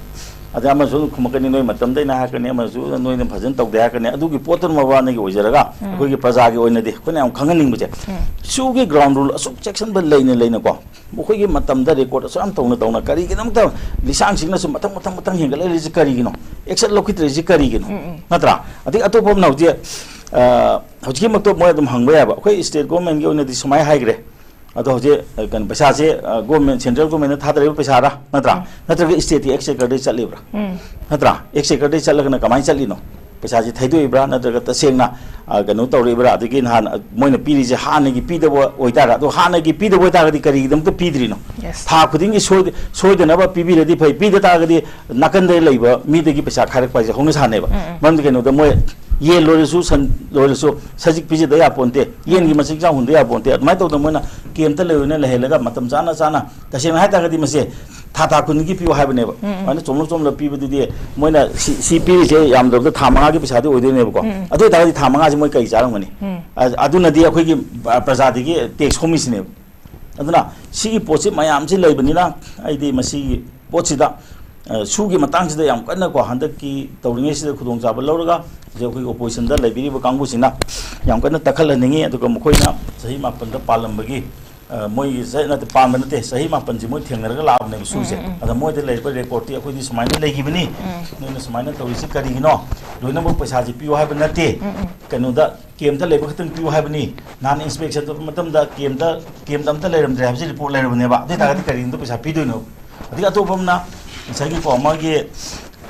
ꯑꯗ ꯑꯃꯁꯨ ꯑꯗꯨꯝ ꯈꯨꯝꯃꯛꯀꯅꯤ, "ꯅꯣꯏ ꯃꯇꯝꯗꯩꯅ" ꯍꯥꯏꯔꯛꯀꯅꯤ, ꯑꯃꯁꯨ "ꯅꯣꯏꯅ ꯐꯖꯅ ꯇꯧꯗꯦ" ꯍꯥꯏꯔꯛꯀꯅꯤ꯫ ꯑꯗꯨꯒꯤ ꯄꯣꯠꯇꯨꯅ ꯃꯕꯥꯅꯤꯒꯤ ꯑꯣꯏꯖꯔꯒ, ꯎꯝ꯫ ꯑꯩꯈꯣꯏꯒꯤ ꯄ꯭ꯔꯖꯥꯒꯤ ꯑꯣꯏꯅꯗꯤ ꯑꯩꯈꯣꯏꯅ ꯌꯥꯝ ꯈꯪꯍꯟꯅꯤꯡꯕꯁꯦ, ꯎꯝ꯫ ꯁꯨꯒꯤ ground rule ꯑꯁꯨꯛ ꯆꯦꯛꯁꯤꯟꯕ ꯂꯩꯅ ꯂꯩꯅꯀꯣ, ꯃꯈꯣꯏꯒꯤ ꯃꯇꯝꯗ record ꯑꯁꯨꯛ ꯌꯥꯝ ꯇꯧꯅ ꯇꯧꯅ ꯀꯔꯤꯒꯤꯗꯃꯛꯇ ꯂꯤꯁꯥꯡꯁꯤꯡꯅꯁꯨ ꯃꯊꯪ, ꯃꯊꯪ, ꯃꯊꯪ ꯍꯦꯟꯒꯠꯂꯛꯂꯤꯁꯤ ꯀꯔꯤꯒꯤꯅꯣ? Action ꯂꯧꯈꯤꯗ꯭ꯔꯤꯁꯤ ꯀꯔꯤꯒꯤꯅꯣ? ꯎꯝ, ꯎꯝ꯫ ꯅꯠꯇ꯭ꯔꯥ? ꯑꯗꯒꯤ ꯑꯇꯣꯞꯄ ꯑꯃꯅ ꯍꯧꯖꯤꯛ, ꯑ, ꯍꯧꯖꯤꯛꯀꯤꯃꯛꯇ ꯃꯣꯏ ꯑꯗꯨꯝ ꯍꯪꯕ ꯌꯥꯏꯕ꯫ ꯑꯩꯈꯣꯏ state government ꯀꯤ ꯑꯣꯏꯅꯗꯤ ꯁꯨꯃꯥꯏꯅ ꯍꯥꯏꯈ꯭ꯔꯦ, ꯑꯗꯣ ꯍꯧꯖꯤꯛ ꯑ, ꯀꯩꯅꯣ ꯄꯩꯁꯥꯁꯦ ꯒꯣꯔꯃꯦꯟ, ꯁꯦꯟꯇ꯭ꯔꯦꯜ ꯒꯣꯔꯃꯦꯟꯅ ꯊꯥꯗꯔꯤꯕ ꯄꯩꯁꯥꯔꯥ, ꯅꯠꯇ꯭ꯔꯥ? ꯎꯝ. ꯅꯠꯇ꯭ꯔꯒ ꯁ꯭ꯇꯦꯠꯀꯤ ꯑꯦꯛꯁꯆꯦꯀꯔꯗꯒꯤ ꯆꯠꯂꯤꯕ꯭ꯔꯥ? ꯎꯝ. ꯅꯠꯇ꯭ꯔꯥ? ꯑꯦꯛꯁꯆꯦꯀꯔꯗꯒꯤ ꯆꯠꯂꯒꯅ ꯀꯃꯥꯏꯅ ꯆꯠꯂꯤꯅꯣ? ꯄꯩꯁꯥꯁꯤ ꯊꯩꯗꯣꯛꯏꯕ꯭ꯔꯥ, ꯅꯠꯇ꯭ꯔꯒ ꯇꯁꯦꯡꯅ ꯑ, ꯀꯩꯅꯣ ꯇꯧꯔꯤꯕ꯭ꯔꯥ? ꯑꯗꯒꯤ ꯅꯍꯥꯟ, ꯑ, ꯃꯣꯏꯅ ꯄꯤꯔꯤꯁꯦ ꯍꯥꯟꯅꯒꯤ ꯄꯤꯗꯕ ꯑꯣꯏꯇꯥꯔ, ꯑꯗꯣ ꯍꯥꯟꯅꯒꯤ ꯄꯤꯗꯕ ꯑꯣꯏꯇꯥꯔꯒꯗꯤ ꯀꯔꯤꯒꯤꯗꯃꯛꯇ ꯄꯤꯗ꯭ꯔꯤꯅꯣ? Yes. ꯊꯥ ꯈꯨꯗꯤꯡꯒꯤ ꯁꯣꯏ-, ꯁꯣꯏꯗꯅꯕ ꯄꯤꯕꯤꯔꯗꯤ ꯐꯩ꯫ ꯄꯤꯗ ꯇꯥꯔꯒꯗꯤ ꯅꯥꯀꯟꯗ ꯂꯩꯕ ꯃꯤꯗꯒꯤ ꯄꯩꯁꯥ ꯈꯥꯏꯔꯛꯄ ꯍꯥꯏꯁꯦ ꯍꯧꯅ ꯁꯥꯅꯦꯕ꯫ ꯎꯝ, ꯎꯝ. ꯃꯔꯝꯗꯤ ꯀꯩꯅꯣꯗ ꯃꯣꯏ ꯌꯦꯟ ꯂꯣꯏꯔꯁꯨ, ꯁꯟ ꯂꯣꯏꯔꯁꯨ ꯁꯖꯤꯛ ꯄꯤꯖꯗ ꯌꯥꯄꯣꯟꯇꯦ, ꯌꯦꯟꯒꯤ ꯃꯆꯤꯟꯖꯥꯛ ꯍꯨꯟꯗ ꯌꯥꯄꯣꯟꯇꯦ꯫ ꯑꯗꯨꯃꯥꯏꯅ ꯇꯧꯗꯅ ꯃꯣꯏꯅ ꯀꯦꯝꯇ ꯂꯩꯔꯣꯏꯅ ꯂꯩꯍꯜꯂꯒ ꯃꯇꯝ ꯆꯥꯅ ꯆꯥꯅ, ꯇꯁꯦꯡꯅ ꯍꯥꯏꯇꯥꯔꯒꯗꯤ ꯃꯁꯦ ꯊꯥ ꯊꯥ ꯈꯨꯗꯤꯡꯒꯤ ꯄꯤꯌꯨ ꯍꯥꯏꯕꯅꯦꯕ꯫ ꯎꯝ, ꯎꯝ. ꯑꯗꯨꯃꯥꯏꯅ ꯆꯣꯝꯂ ꯆꯣꯝꯂ ꯄꯤꯕꯗꯨꯗꯤ ꯃꯣꯏꯅ ꯁꯤ, ꯁꯤ ꯄꯤꯔꯤꯁꯦ ꯌꯥꯝꯗ꯭ꯔꯕꯗ ꯊꯥ ꯃꯉꯥꯒꯤ ꯄꯩꯁꯥꯗꯤ ꯑꯣꯏꯗꯣꯏꯅꯦꯕꯀꯣ꯫ ꯎꯝ, ꯎꯝ. ꯑꯗꯨ ꯑꯣꯏꯇꯥꯔꯒꯗꯤ ꯊꯥ ꯃꯉꯥꯁꯤ ꯃꯣꯏ ꯀꯔꯤ ꯆꯥꯔꯝꯒꯅꯤ? ꯎꯝ. ꯑ-, ꯑꯗꯨꯅꯗꯤ ꯑꯩꯈꯣꯏꯒꯤ, ꯑ, ꯄ꯭ꯔꯖꯥꯗꯒꯤ ꯇꯦꯛꯁ ꯈꯣꯝꯃꯤꯁꯤꯅꯦꯕ꯫ ꯑꯗꯨꯅ ꯁꯤꯒꯤ ꯄꯣꯠꯁꯤ ꯃꯌꯥꯝꯁꯤ ꯂꯩꯕꯅꯤꯅ ꯑꯩꯗꯤ ꯃꯁꯤꯒꯤ ꯄꯣꯠꯁꯤꯗ, ꯑ, ꯁꯨꯒꯤ ꯃꯇꯥꯡꯁꯤꯗ ꯌꯥꯝ ꯀꯟꯅꯀꯣ ꯍꯟꯗꯛꯀꯤ ꯇꯧꯔꯤꯉꯩꯁꯤꯗ ꯈꯨꯗꯣꯡꯆꯥꯕ ꯂꯧꯔꯒ ꯍꯧꯖꯤꯛ ꯑꯩꯈꯣꯏꯒꯤ ꯑꯣꯄꯣꯖꯤꯁꯟꯗ ꯂꯩꯕꯤꯔꯤꯕ ꯀꯥꯡꯕꯨꯁꯤꯅ ꯌꯥꯝ ꯀꯟꯅ ꯇꯛꯈꯠꯍꯟꯅꯤꯡꯉꯤ꯫ ꯑꯗꯨꯒ ꯃꯈꯣꯏꯅ ꯆꯍꯤ ꯃꯥꯄꯟꯗ ꯄꯥꯜꯂꯝꯕꯒꯤ, ꯑ, ꯃꯣꯏꯒꯤ ꯆꯍꯤ ꯅꯠꯇꯦ, ꯄꯥꯟꯕ ꯅꯠꯇꯦ, ꯆꯍꯤ ꯃꯥꯄꯟꯁꯤ ꯃꯣꯏ ꯊꯦꯡꯅꯔꯒ ꯂꯥꯛꯑꯕꯅꯦꯕ ꯁꯨꯁꯦ꯫ ꯎꯝ, ꯎꯝ, ꯎꯝ. ꯑꯗ ꯃꯣꯏꯗ ꯂꯩꯔꯤꯕ ꯔꯦꯀꯣꯔꯗꯇꯤ ꯑꯩꯈꯣꯏꯗꯤ ꯁꯨꯃꯥꯏꯅ ꯂꯩꯈꯤꯕꯅꯤ, ꯎꯝ. ꯅꯣꯏꯅ ꯁꯨꯃꯥꯏꯅ ꯇꯧꯔꯤꯁꯤ ꯀꯔꯤꯒꯤꯅꯣ? ꯂꯣꯏꯅꯃꯛ ꯄꯩꯁꯥꯁꯤ ꯄꯤꯌꯨ ꯍꯥꯏꯕ ꯅꯠꯇꯦ, ꯎꯝ, ꯎꯝ. ꯀꯩꯅꯣꯗ ꯀꯦꯝꯇ ꯂꯩꯕ ꯈꯛꯇꯪ ꯄꯤꯌꯨ ꯍꯥꯏꯕꯅꯤ꯫ ꯅꯍꯥꯟ ꯏꯟꯁꯄꯦꯛꯁꯟ ꯆꯠꯄ ꯃꯇꯝꯗ ꯀꯦꯝꯇ, ꯀꯦꯝꯇ ꯑꯝꯇ ꯂꯩꯔꯝꯗ꯭ꯔꯦ ꯍꯥꯏꯕꯁꯤ ꯔꯤꯄꯣꯔꯠ ꯂꯩꯔꯕꯅꯦꯕ꯫ ꯑꯗꯨ ꯑꯣꯏ ꯇꯥꯔꯒꯗꯤ ꯎꯝ. ꯀꯔꯤꯒꯤꯅꯣ ꯄꯩꯁꯥ ꯄꯤꯗꯣꯏꯅꯣ? ꯑꯗꯒꯤ ꯑꯇꯣꯞꯄ ꯑꯃꯅ ꯉꯁꯥꯏꯒꯤꯀꯣ ꯃꯥꯒꯤ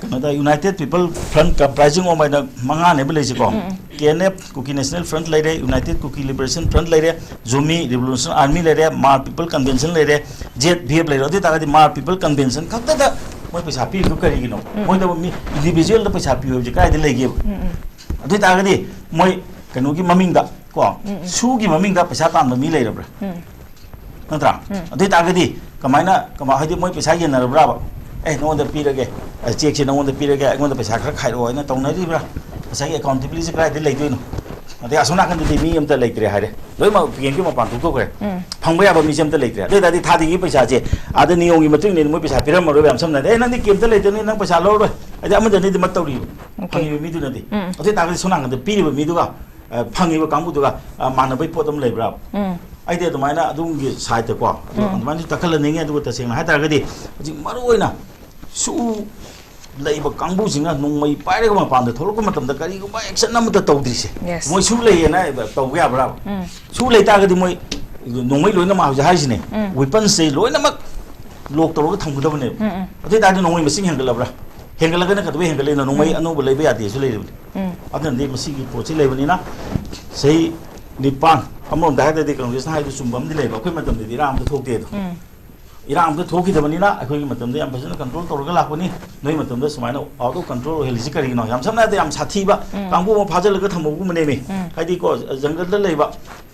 ꯀꯩꯅꯣꯗ United People Front comprising of ꯍꯥꯏꯅ ꯃꯉꯥꯅꯦꯕ ꯂꯩꯁꯦꯀꯣ꯫ ꯎꯝ, ꯎꯝ. K N F, Kuki National Front ꯂꯩꯔꯦ, United Kuki Liberation Front ꯂꯩꯔꯦ, Zomi Revolution Army ꯂꯩꯔꯦ, Hmar People Convention ꯂꯩꯔꯦ, ꯖꯦꯠ ꯚꯤ ꯑꯦꯐ ꯂꯩꯔꯦ꯫ ꯑꯗꯨ ꯑꯣꯏ ꯇꯥꯔꯒꯗꯤ Hmar People Convention ꯈꯛꯇꯗ ꯃꯣꯏ ꯄꯩꯁꯥ ꯄꯤꯔꯤꯗꯨ ꯀꯔꯤꯒꯤꯅꯣ? ꯎꯝ. ꯃꯣꯏꯗ ꯃꯤ individualꯗ ꯄꯩꯁꯥ ꯄꯤꯌꯨ ꯍꯥꯏꯕꯁꯦ ꯀꯗꯥꯏꯗ ꯂꯩꯒꯦꯕ? ꯎꯝ, ꯎꯝ. ꯑꯗꯨ ꯑꯣꯏ ꯇꯥꯔꯒꯗꯤ ꯃꯣꯏ ꯀꯩꯅꯣꯒꯤ ꯃꯃꯤꯡꯗ ꯀꯣ, ꯎꯝ, ꯎꯝ. ꯁꯨꯒꯤ ꯃꯃꯤꯡꯗ ꯄꯩꯁꯥ ꯇꯥꯟꯕ ꯃꯤ ꯂꯩꯔꯕ꯭ꯔꯥ? ꯎꯝ. ꯅꯠꯇ꯭ꯔꯥ? ꯎꯝ. ꯑꯗꯨ ꯑꯣꯏ ꯇꯥꯔꯒꯗꯤ ꯀꯃꯥꯏꯅ, ꯀꯃꯥꯏ-, ꯍꯥꯏꯗꯤ ꯃꯣꯏ ꯄꯩꯁꯥ ꯌꯦꯟꯅꯔꯕ꯭ꯔꯥꯕ? "ꯑꯦ, ꯅꯉꯣꯟꯗ ꯄꯤꯔꯒꯦ, ꯑ, ꯆꯦꯛꯁꯦ ꯅꯉꯣꯟꯗ ꯄꯤꯔꯒꯦ, ꯑꯩꯉꯣꯟꯗ ꯄꯩꯁꯥ ꯈꯔ ꯈꯥꯏꯔꯛꯑꯣ" ꯍꯥꯏꯅ ꯇꯧꯅꯔꯤꯕ꯭ꯔꯥ? ꯉꯁꯥꯏꯒꯤ accountabilityꯁꯦ ꯀꯗꯥꯏꯗ ꯂꯩꯗꯣꯏꯅꯣ? ꯑꯗꯩ ꯑꯁꯣꯝ ꯅꯥꯀꯟꯗꯗꯤ ꯃꯤ ꯑꯝꯇ ꯂꯩꯇ꯭ꯔꯦ ꯍꯥꯏꯔꯦ, ꯂꯣꯏꯅꯃꯛ ꯕꯦꯡꯀꯤ ꯃꯄꯥꯟ ꯊꯣꯛꯇꯣꯛꯈ꯭ꯔꯦ꯫ ꯎꯝ. ꯐꯪꯕ ꯌꯥꯕ ꯃꯤꯁꯦ ꯑꯝꯇ ꯂꯩꯇ꯭ꯔꯦ꯫ ꯑꯗꯨ ꯑꯣꯏ ꯇꯥꯔꯗꯤ ꯊꯥꯗꯤꯒꯤ ꯄꯩꯁꯥꯁꯦ ꯑꯥꯗ ꯅꯤꯌꯣꯝꯒꯤ ꯃꯇꯨꯡ ꯏꯟꯅ ꯃꯣꯏ ꯄꯩꯁꯥ ꯄꯤꯔꯝꯃꯔꯣꯏꯕ, ꯌꯥꯝ ꯁꯝꯅ ꯍꯥꯏꯔꯗꯤ, "ꯑꯦ, ꯅꯪꯗꯤ ꯀꯦꯝꯇ ꯂꯩꯇꯕꯅꯤ, ꯅꯪ ꯄꯩꯁꯥ ꯂꯧꯔꯔꯣꯏ", ꯍꯥꯏꯗꯤ ꯑꯃꯗꯅꯤꯗꯤ ꯃꯠ ꯇꯧꯔꯤꯕ, OK. ꯐꯪꯉꯤꯕ ꯃꯤꯗꯨꯅꯗꯤ꯫ ꯎꯝ. ꯑꯗꯨ ꯑꯣꯏ ꯇꯥꯔꯒꯗꯤ ꯁꯣꯝ ꯅꯥꯀꯟꯗ ꯄꯤꯔꯤꯕ ꯃꯤꯗꯨꯒ, ꯑ, ꯐꯪꯉꯤꯕ ꯀꯥꯡꯕꯨꯗꯨꯒ, ꯑ, ꯃꯥꯟꯅꯕꯒꯤ ꯄꯣꯠ ꯑꯃ ꯂꯩꯕ꯭ꯔꯥ? ꯎꯝ. ꯑꯩꯗꯤ ꯑꯗꯨꯃꯥꯏꯅ ꯑꯗꯣꯝꯒꯤ sideꯇꯀꯣ, ꯑꯗꯨ ꯎꯝ. ꯑꯗꯨꯃꯥꯏꯅꯁꯨ ꯇꯛꯈꯠꯍꯟꯅꯤꯡꯉꯤ꯫ ꯑꯗꯨꯒ ꯇꯁꯦꯡꯅ ꯍꯥꯏ ꯇꯥꯔꯒꯗꯤ ꯍꯧꯖꯤꯛ ꯃꯔꯨꯑꯣꯏꯅ ꯁꯨ ꯂꯩꯕ ꯀꯥꯡꯕꯨꯁꯤꯡꯅ ꯅꯣꯡꯃꯩ ꯄꯥꯏꯔꯒ ꯃꯄꯥꯟꯗ ꯊꯣꯛꯂꯛꯄ ꯃꯇꯝꯗ ꯀꯔꯤꯒꯨꯝꯕ action ꯑꯃꯠꯇ ꯇꯧꯗ꯭ꯔꯤꯁꯦ, Yes. ꯃꯣꯏ ꯁꯨ ꯂꯩꯌꯦꯅ ꯇꯧꯕ ꯌꯥꯕ꯭ꯔꯥꯕ? ꯎꯝ. ꯁꯨ ꯂꯩ ꯇꯥꯔꯒꯗꯤ ꯃꯣꯏ ꯅꯣꯡꯃꯩ ꯂꯣꯏꯅꯃꯛ ꯍꯧꯖꯤꯛ ꯍꯥꯏꯔꯤꯁꯤꯅꯦ, ꯎꯝ꯫ Weapons ꯁꯦ ꯂꯣꯏꯅꯃꯛ lock ꯇꯧꯔꯒ ꯊꯝꯒꯗꯕꯅꯦꯕ꯫ ꯎꯝ, ꯎꯝ꯫ ꯑꯗꯨ ꯑꯣꯏ ꯇꯥꯔꯗꯤ ꯅꯣꯡꯃꯩ ꯃꯁꯤꯡ ꯍꯦꯟꯒꯠꯂꯕ꯭ꯔꯥ? ꯍꯦꯟꯒꯠꯂꯒꯅ ꯀꯩꯗꯧꯕꯩ ꯍꯦꯟꯒꯠꯂꯛꯏꯅꯣ? ꯅꯣꯡꯃꯩ ꯎꯝ꯫ ꯑꯅꯧꯕ ꯂꯩꯕ ꯌꯥꯗꯦꯁꯨ ꯂꯩꯔꯤꯕꯅꯤ꯫ ꯎꯝ꯫ ꯑꯗꯨꯅꯗꯤ ꯃꯁꯤꯒꯤ ꯄꯣꯠꯁꯤ ꯂꯩꯕꯅꯤꯅ ꯆꯍꯤ ꯅꯤꯄꯥꯟ, ꯑꯃꯔꯣꯝꯗ ꯍꯥꯏꯔꯒꯗꯤ ꯀꯪꯒ꯭ꯔꯦꯁꯅ ꯍꯥꯏꯗꯨ ꯆꯨꯝꯕ ꯑꯃꯗꯤ ꯂꯩꯕ, ꯑꯩꯈꯣꯏ ꯃꯇꯝꯗꯗꯤ ꯏꯔꯥꯡ ꯑꯝꯇ ꯊꯣꯛꯇꯦ ꯑꯗꯣ꯫ ꯎꯝ꯫ ꯏꯔꯥꯡ ꯑꯝꯇ ꯊꯣꯛꯈꯤꯗꯕꯅꯤꯅ ꯑꯩꯈꯣꯏꯒꯤ ꯃꯇꯝꯗ ꯌꯥꯝ ꯐꯖꯅ control ꯇꯧꯔꯒ ꯂꯥꯛꯄꯅꯤ꯫ ꯅꯣꯏ ꯃꯇꯝꯗ ꯁꯨꯃꯥꯏꯅ out of control ꯑꯣꯏꯍꯜꯂꯤꯁꯤ ꯀꯔꯤꯒꯤꯅꯣ? ꯌꯥꯝ ꯁꯝꯅ ꯍꯥꯏꯔꯕꯗ ꯌꯥꯝ ꯁꯥꯊꯤꯕ ꯎꯝ꯫ ꯀꯥꯡꯕꯨ ꯑꯃ ꯐꯥꯖꯤꯜꯂꯒ ꯊꯝꯍꯧꯕꯒꯨꯝꯕꯅꯦꯃꯤ꯫ ꯎꯝ꯫ ꯍꯥꯏꯗꯤꯀꯣ, ꯖꯪꯒꯜꯗ ꯂꯩꯕ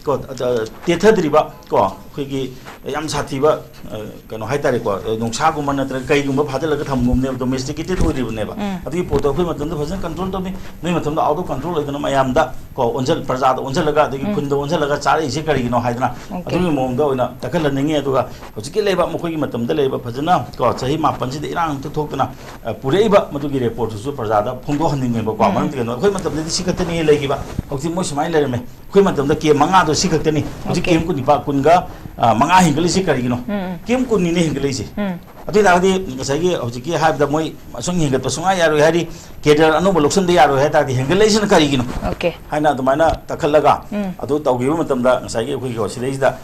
ꯀꯣ, ꯑ, ꯇꯦꯊꯗ꯭ꯔꯤꯕ ꯀꯣ, ꯑꯩꯈꯣꯏꯒꯤ ꯌꯥꯝ ꯁꯥꯊꯤꯕ, ꯑ, ꯀꯩꯅꯣ ꯍꯥꯏꯇꯥꯔꯦꯀꯣ, ꯑ, ꯅꯣꯡꯁꯥꯒꯨꯝꯕ ꯅꯠꯇ꯭ꯔꯒ ꯀꯩꯒꯨꯝꯕ ꯐꯥꯖꯤꯜꯂꯒ ꯊꯝꯒꯨꯝꯅꯦꯕ, domesticated ꯑꯣꯏꯗ꯭ꯔꯤꯕꯅꯦꯕ꯫ ꯎꯝ꯫ ꯑꯗꯨꯒꯤ ꯄꯣꯠꯇꯣ ꯑꯩꯈꯣꯏ ꯃꯇꯝꯗ ꯐꯖꯅ control ꯇꯧꯅꯤ, ꯅꯣꯏ ꯃꯇꯝꯗ out of control ꯑꯣꯏꯗꯅ ꯃꯌꯥꯝꯗ ꯀꯣ, ꯑꯣꯟꯁꯤꯜ-, ꯄ꯭ꯔꯖꯥꯗ ꯑꯣꯟꯁꯤꯜꯂꯒ ꯑꯗꯒꯤ ꯎꯝ꯫ ꯈꯨꯟꯗ ꯑꯣꯟꯁꯤꯜꯂꯒ ꯆꯥꯔꯛꯏꯁꯦ ꯀꯔꯤꯒꯤꯅꯣ ꯍꯥꯏꯗꯅ OK꯫ ꯑꯗꯨꯒꯤ ꯃꯑꯣꯡꯗ ꯑꯣꯏꯅ ꯇꯛꯍꯜꯍꯟꯅꯤꯡꯉꯤ꯫ ꯑꯗꯨꯒ ꯍꯧꯖꯤꯛꯀꯤ ꯂꯩꯕ ꯃꯈꯣꯏꯒꯤ ꯃꯇꯝꯗ ꯂꯩꯕ ꯐꯖꯅ ꯀꯣ, ꯆꯍꯤ ꯃꯥꯄꯟꯁꯤꯗ ꯏꯔꯥꯡ ꯑꯝꯇ ꯊꯣꯛꯇꯅ, ꯑ, ꯄꯨꯔꯛꯏꯕ ꯃꯗꯨꯒꯤ ꯔꯦꯄꯣꯔꯠꯇꯨꯁꯨ ꯄ꯭ꯔꯖꯥꯗ ꯐꯣꯡꯗꯣꯛꯍꯟꯅꯤꯡꯉꯦꯕꯀꯣ꯫ ꯎꯝ꯫ ꯃꯔꯝꯗꯤ ꯀꯩꯅꯣ, ꯑꯩꯈꯣꯏ ꯃꯇꯝꯗꯗꯤ ꯁꯤ ꯈꯛꯇꯅꯤ ꯂꯩꯈꯤꯕ, ꯍꯧꯖꯤꯛ ꯃꯣꯏ ꯁꯨꯃꯥꯏꯅ ꯂꯩꯔꯝꯃꯦ꯫ ꯑꯩꯈꯣꯏ ꯃꯇꯝꯗ ꯀꯦꯝ ꯃꯉꯥꯗꯣ ꯁꯤ ꯈꯛꯇꯅꯤ, ꯍꯧꯖꯤꯛ OK꯫ ꯀꯦꯝ ꯀꯨꯟꯅꯤꯄꯥꯜ, ꯀꯨꯟꯒ, ꯑ, ꯃꯉꯥ ꯍꯦꯟꯒꯠꯂꯤꯁꯤ ꯀꯔꯤꯒꯤꯅꯣ? ꯎꯝ, ꯎꯝ꯫ ꯀꯦꯝ ꯀꯨꯟꯅꯤꯅꯦ ꯍꯦꯟꯒꯠꯂꯛꯏꯁꯦ꯫ ꯎꯝ꯫ ꯑꯗꯨ ꯑꯣꯏ ꯇꯥꯔꯒꯗꯤ ꯉꯁꯥꯏꯒꯤ ꯍꯧꯖꯤꯛꯀꯤ ꯍꯥꯏꯕꯗ ꯃꯣꯏ ꯑꯁꯨꯝ ꯍꯦꯟꯒꯠꯄ ꯁꯨꯡꯌꯥ ꯌꯥꯔꯣꯏ ꯍꯥꯏꯔꯤ, ꯀꯦꯗꯔ ꯑꯅꯧꯕ ꯂꯧꯁꯤꯟꯕ ꯌꯥꯔꯣꯏ ꯍꯥꯏ ꯇꯥꯔꯗꯤ ꯍꯦꯟꯒꯠꯂꯛꯏꯁꯤꯅ ꯀꯔꯤꯒꯤꯅꯣ? OK꯫ ꯍꯥꯏꯅ ꯑꯗꯨꯃꯥꯏꯅ ꯇꯛꯈꯠꯂꯒ ꯎꯝ꯫ ꯑꯗꯨ ꯇꯧꯈꯤꯕ ꯃꯇꯝꯗ ꯉꯁꯥꯏꯒꯤ ꯑꯩꯈꯣꯏꯒꯤ ꯁꯤꯗꯩꯁꯤꯗ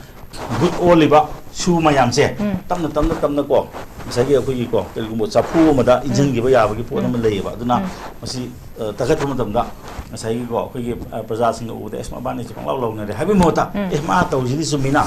ꯒ꯭ꯔꯨꯞ ꯑꯣꯜꯂꯤꯕ ꯁꯨ ꯃꯌꯥꯝꯁꯦ ꯎꯝ꯫ ꯇꯞꯅ, ꯇꯞꯅ, ꯇꯞꯅ ꯀꯣ, ꯉꯁꯥꯏꯒꯤ ꯑꯩꯈꯣꯏꯒꯤ ꯀꯣ, ꯀꯔꯤꯒꯨꯝꯕ ꯆꯐꯨ ꯑꯃꯗ ꯎꯝ꯫ ꯏꯟꯁꯤꯟꯈꯤꯕ ꯌꯥꯕꯒꯤ ꯄꯣꯠ ꯎꯝ꯫ ꯑꯃ ꯂꯩꯌꯦꯕ꯫ ꯑꯗꯨꯅ ꯎꯝ꯫ ꯃꯁꯤ, ꯑ, ꯇꯛꯈꯠꯄ ꯃꯇꯝꯗ ꯉꯁꯥꯏꯒꯤ ꯀꯣ, ꯑꯩꯈꯣꯏꯒꯤ, ꯑ, ꯄ꯭ꯔꯖꯥꯁꯤꯡꯅ ꯎꯕꯗ, "ꯑꯦꯁ, ꯃꯕꯥꯅꯤꯁꯦ ꯄꯪꯂꯥꯎ ꯂꯥꯎꯅꯔꯦ" ꯍꯥꯏꯕꯒꯤ ꯃꯍꯨꯠꯇ, ꯎꯝ꯫ "ꯑꯦ, ꯃꯥ ꯇꯧꯔꯤꯁꯤꯗꯤ ꯆꯨꯝꯃꯤꯅ,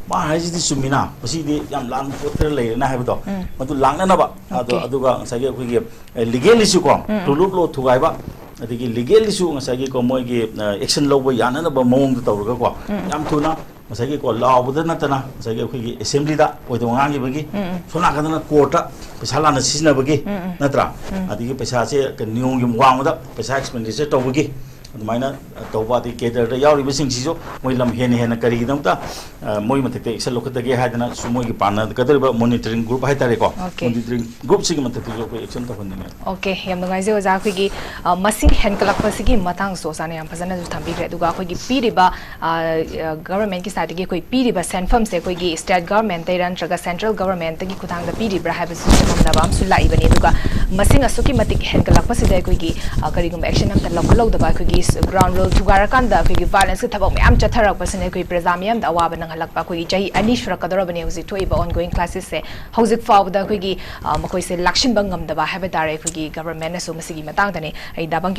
ꯃꯥ ꯍꯥꯏꯁꯤꯗꯤ ꯆꯨꯝꯃꯤꯅ, ꯃꯁꯤꯗꯤ ꯌꯥꯝ ꯂꯥꯟꯕ ꯄꯣꯠ ꯈꯔ ꯂꯩꯔꯦꯅ" ꯍꯥꯏꯕꯗꯣ, ꯎꯝ꯫ ꯃꯗꯨ ꯂꯥꯛꯅꯅꯕ, ꯑꯗꯣ, OK꯫ ꯑꯗꯨꯒ ꯉꯁꯥꯏꯒꯤ ꯑꯩꯈꯣꯏꯒꯤ, ꯑ, ꯂꯤꯒꯦꯜꯂꯤꯁꯨ ꯀꯣ, ꯎꯝ꯫ ꯂꯨꯂꯨꯞ ꯂꯣ ꯊꯨꯒꯥꯏꯕ, ꯑꯗꯒꯤ ꯂꯤꯒꯦꯜꯂꯤꯁꯨ ꯉꯁꯥꯏꯒꯤ ꯀꯣ, ꯃꯣꯏꯒꯤ, ꯑ, ꯑꯦꯛꯁꯟ ꯂꯧꯕ ꯌꯥꯅꯅꯕ ꯃꯑꯣꯡꯗ ꯇꯧꯔꯒꯀꯣ, ꯎꯝ꯫ ꯌꯥꯝ ꯊꯨꯅ ꯉꯁꯥꯏꯒꯤ ꯀꯣ, ꯂꯥꯎꯕꯗ ꯅꯠꯇꯅ ꯉꯁꯥꯏꯒꯤ ꯑꯩꯈꯣꯏꯒꯤ ꯑꯦꯁꯦꯝꯕ꯭ꯂꯤꯗ ꯑꯣꯏꯗꯕ ꯉꯥꯡꯈꯤꯕꯒꯤ, ꯎꯝ, ꯎꯝ꯫ ꯁꯣꯝ ꯅꯥꯀꯟꯗꯅ ꯀꯣꯔꯠꯇ ꯄꯩꯁꯥ ꯂꯥꯟꯅ ꯁꯤꯖꯤꯟꯅꯕꯒꯤ, ꯎꯝ, ꯎꯝ꯫ ꯅꯠꯇ꯭ꯔꯥ? ꯎꯝ꯫ ꯑꯗꯒꯤ ꯄꯩꯁꯥꯁꯦ ꯀ-, ꯅꯤꯌꯣꯝꯒꯤ ꯋꯥꯡꯃꯗ ꯄꯩꯁꯥ ꯑꯦꯛꯁꯄꯦꯟꯗꯤꯆꯔ ꯇꯧꯕꯒꯤ, ꯑꯗꯨꯃꯥꯏꯅ, ꯑ, ꯇꯧꯕ, ꯑꯗꯒꯤ ꯀꯦꯗꯔꯗ ꯌꯥꯎꯔꯤꯕꯁꯤꯡꯁꯤꯁꯨ ꯃꯣꯏ ꯂꯝ ꯍꯦꯟꯅ ꯍꯦꯟꯅ ꯀꯔꯤꯒꯤꯗꯃꯛꯇ, ꯑ, ꯃꯣꯏ ꯃꯊꯛꯇ ꯑꯦꯛꯁꯟ ꯂꯧꯈꯠꯇꯒꯦ ꯍꯥꯏꯗꯅꯁꯨ ꯃꯣꯏꯒꯤ ꯄꯥꯟꯅꯒꯗꯧꯔꯤꯕ ꯃꯣꯅꯤꯇꯔꯤꯡ ꯒ꯭ꯔꯨꯞ ꯍꯥꯏꯇꯥꯔꯦꯀꯣ, OK꯫ ꯃꯣꯅꯤꯇꯔꯤꯡ ꯒ꯭ꯔꯨꯞꯁꯤꯒꯤ ꯃꯊꯛꯇꯁꯨ ꯑꯩꯈꯣꯏ ꯑꯦꯛꯁꯟ ꯇꯧꯍꯟꯅꯤꯡꯉꯦ꯫ OK, ꯌꯥꯝ ꯅꯨꯡꯉꯥꯏꯖꯩ ꯑꯣꯖꯥ꯫ ꯑꯩꯈꯣꯏꯒꯤ, ꯑ, ꯃꯁꯤꯡ ꯍꯦꯟꯒꯠꯂꯛꯄꯁꯤꯒꯤ ꯃꯇꯥꯡꯁꯨ ꯑꯣꯖꯥꯅ ꯌꯥꯝ ꯐꯖꯅꯁꯨ ꯊꯝꯕꯤꯈ꯭ꯔꯦ꯫ ꯑꯗꯨꯒ ꯑꯩꯈꯣꯏꯒꯤ ꯄꯤꯔꯤꯕ, ꯑ, ꯑ, ꯒꯚꯔꯟꯃꯦꯟꯠꯀꯤ ꯁꯥꯏꯠꯇꯒꯤ ꯑꯩꯈꯣꯏ ꯄꯤꯔꯤꯕ ꯁꯦꯟꯐꯝꯁꯦ ꯑꯩꯈꯣꯏꯒꯤ ꯁ꯭ꯇꯦꯠ ꯒꯚꯔꯟꯃꯦꯟꯠꯇꯩꯔ ꯅꯠꯇ꯭ꯔꯒ ꯁꯦꯟꯇ꯭ꯔꯦꯜ ꯒꯚꯔꯟꯃꯦꯟꯠꯇꯒꯤ ꯈꯨꯠꯊꯥꯡꯗ ꯄꯤꯔꯤꯕ꯭ꯔꯥ ꯍꯥꯏꯕꯁꯤꯁꯨ ꯈꯪꯗꯕ ꯑꯃꯁꯨ ꯂꯥꯛꯏꯕꯅꯤ꯫ ꯑꯗꯨꯒ ꯃꯁꯤꯡ ꯑꯁꯨꯛꯀꯤ ꯃꯇꯤꯛ ꯍꯦꯟꯒꯠꯂꯛꯄꯁꯤꯗ ꯑꯩꯈꯣꯏꯒꯤ, ꯑ, ꯀꯔꯤꯒꯨꯝꯕ ꯑꯦꯛꯁꯟ ꯑꯝꯇ ꯂꯧꯈꯠꯍꯧꯗꯕ ꯑꯩꯈꯣꯏꯒꯤ ꯒ꯭ꯔꯥꯎꯟ ꯔꯨꯜ ꯊꯨꯒꯥꯏꯔꯀꯥꯟꯗ ꯑꯩꯈꯣꯏꯒꯤ ꯚꯥꯏꯂꯦꯟꯁꯀꯤ ꯊꯕꯛ ꯃꯌꯥꯝ ꯆꯠꯊꯔꯛꯄꯁꯤꯅ ꯑꯩꯈꯣꯏ ꯄ꯭ꯔꯖꯥ ꯃꯤꯌꯥꯝꯗ ꯑꯋꯥꯕ ꯅꯪꯍꯜꯂꯛꯄ꯫ ꯑꯩꯈꯣꯏꯒꯤ ꯆꯍꯤ ꯑꯅꯤ ꯁꯨꯔꯛꯀꯗꯧꯔꯕꯅꯤ ꯍꯧꯖꯤꯛ ꯊꯣꯛꯏꯕ ꯑꯣꯟꯒꯣꯋꯤꯡ ꯀ꯭ꯂꯥꯏꯁꯤꯁꯁꯦ꯫ ꯍꯧꯖꯤꯛ ꯐꯥꯎꯕꯗ ꯑꯩꯈꯣꯏꯒꯤ ꯑ, ꯃꯈꯣꯏꯁꯦ ꯂꯥꯛꯁꯤꯟꯕ ꯉꯝꯗꯕ ꯍꯥꯏꯕ ꯇꯥꯔꯦ꯫ ꯑꯩꯈꯣꯏꯒꯤ ꯒꯚꯔꯟꯃꯦꯟꯅꯁꯨ ꯃꯁꯤꯒꯤ ꯃꯇꯥꯡꯗꯅꯤ ꯑꯩ ꯗꯥ ꯕꯪꯀꯤꯝ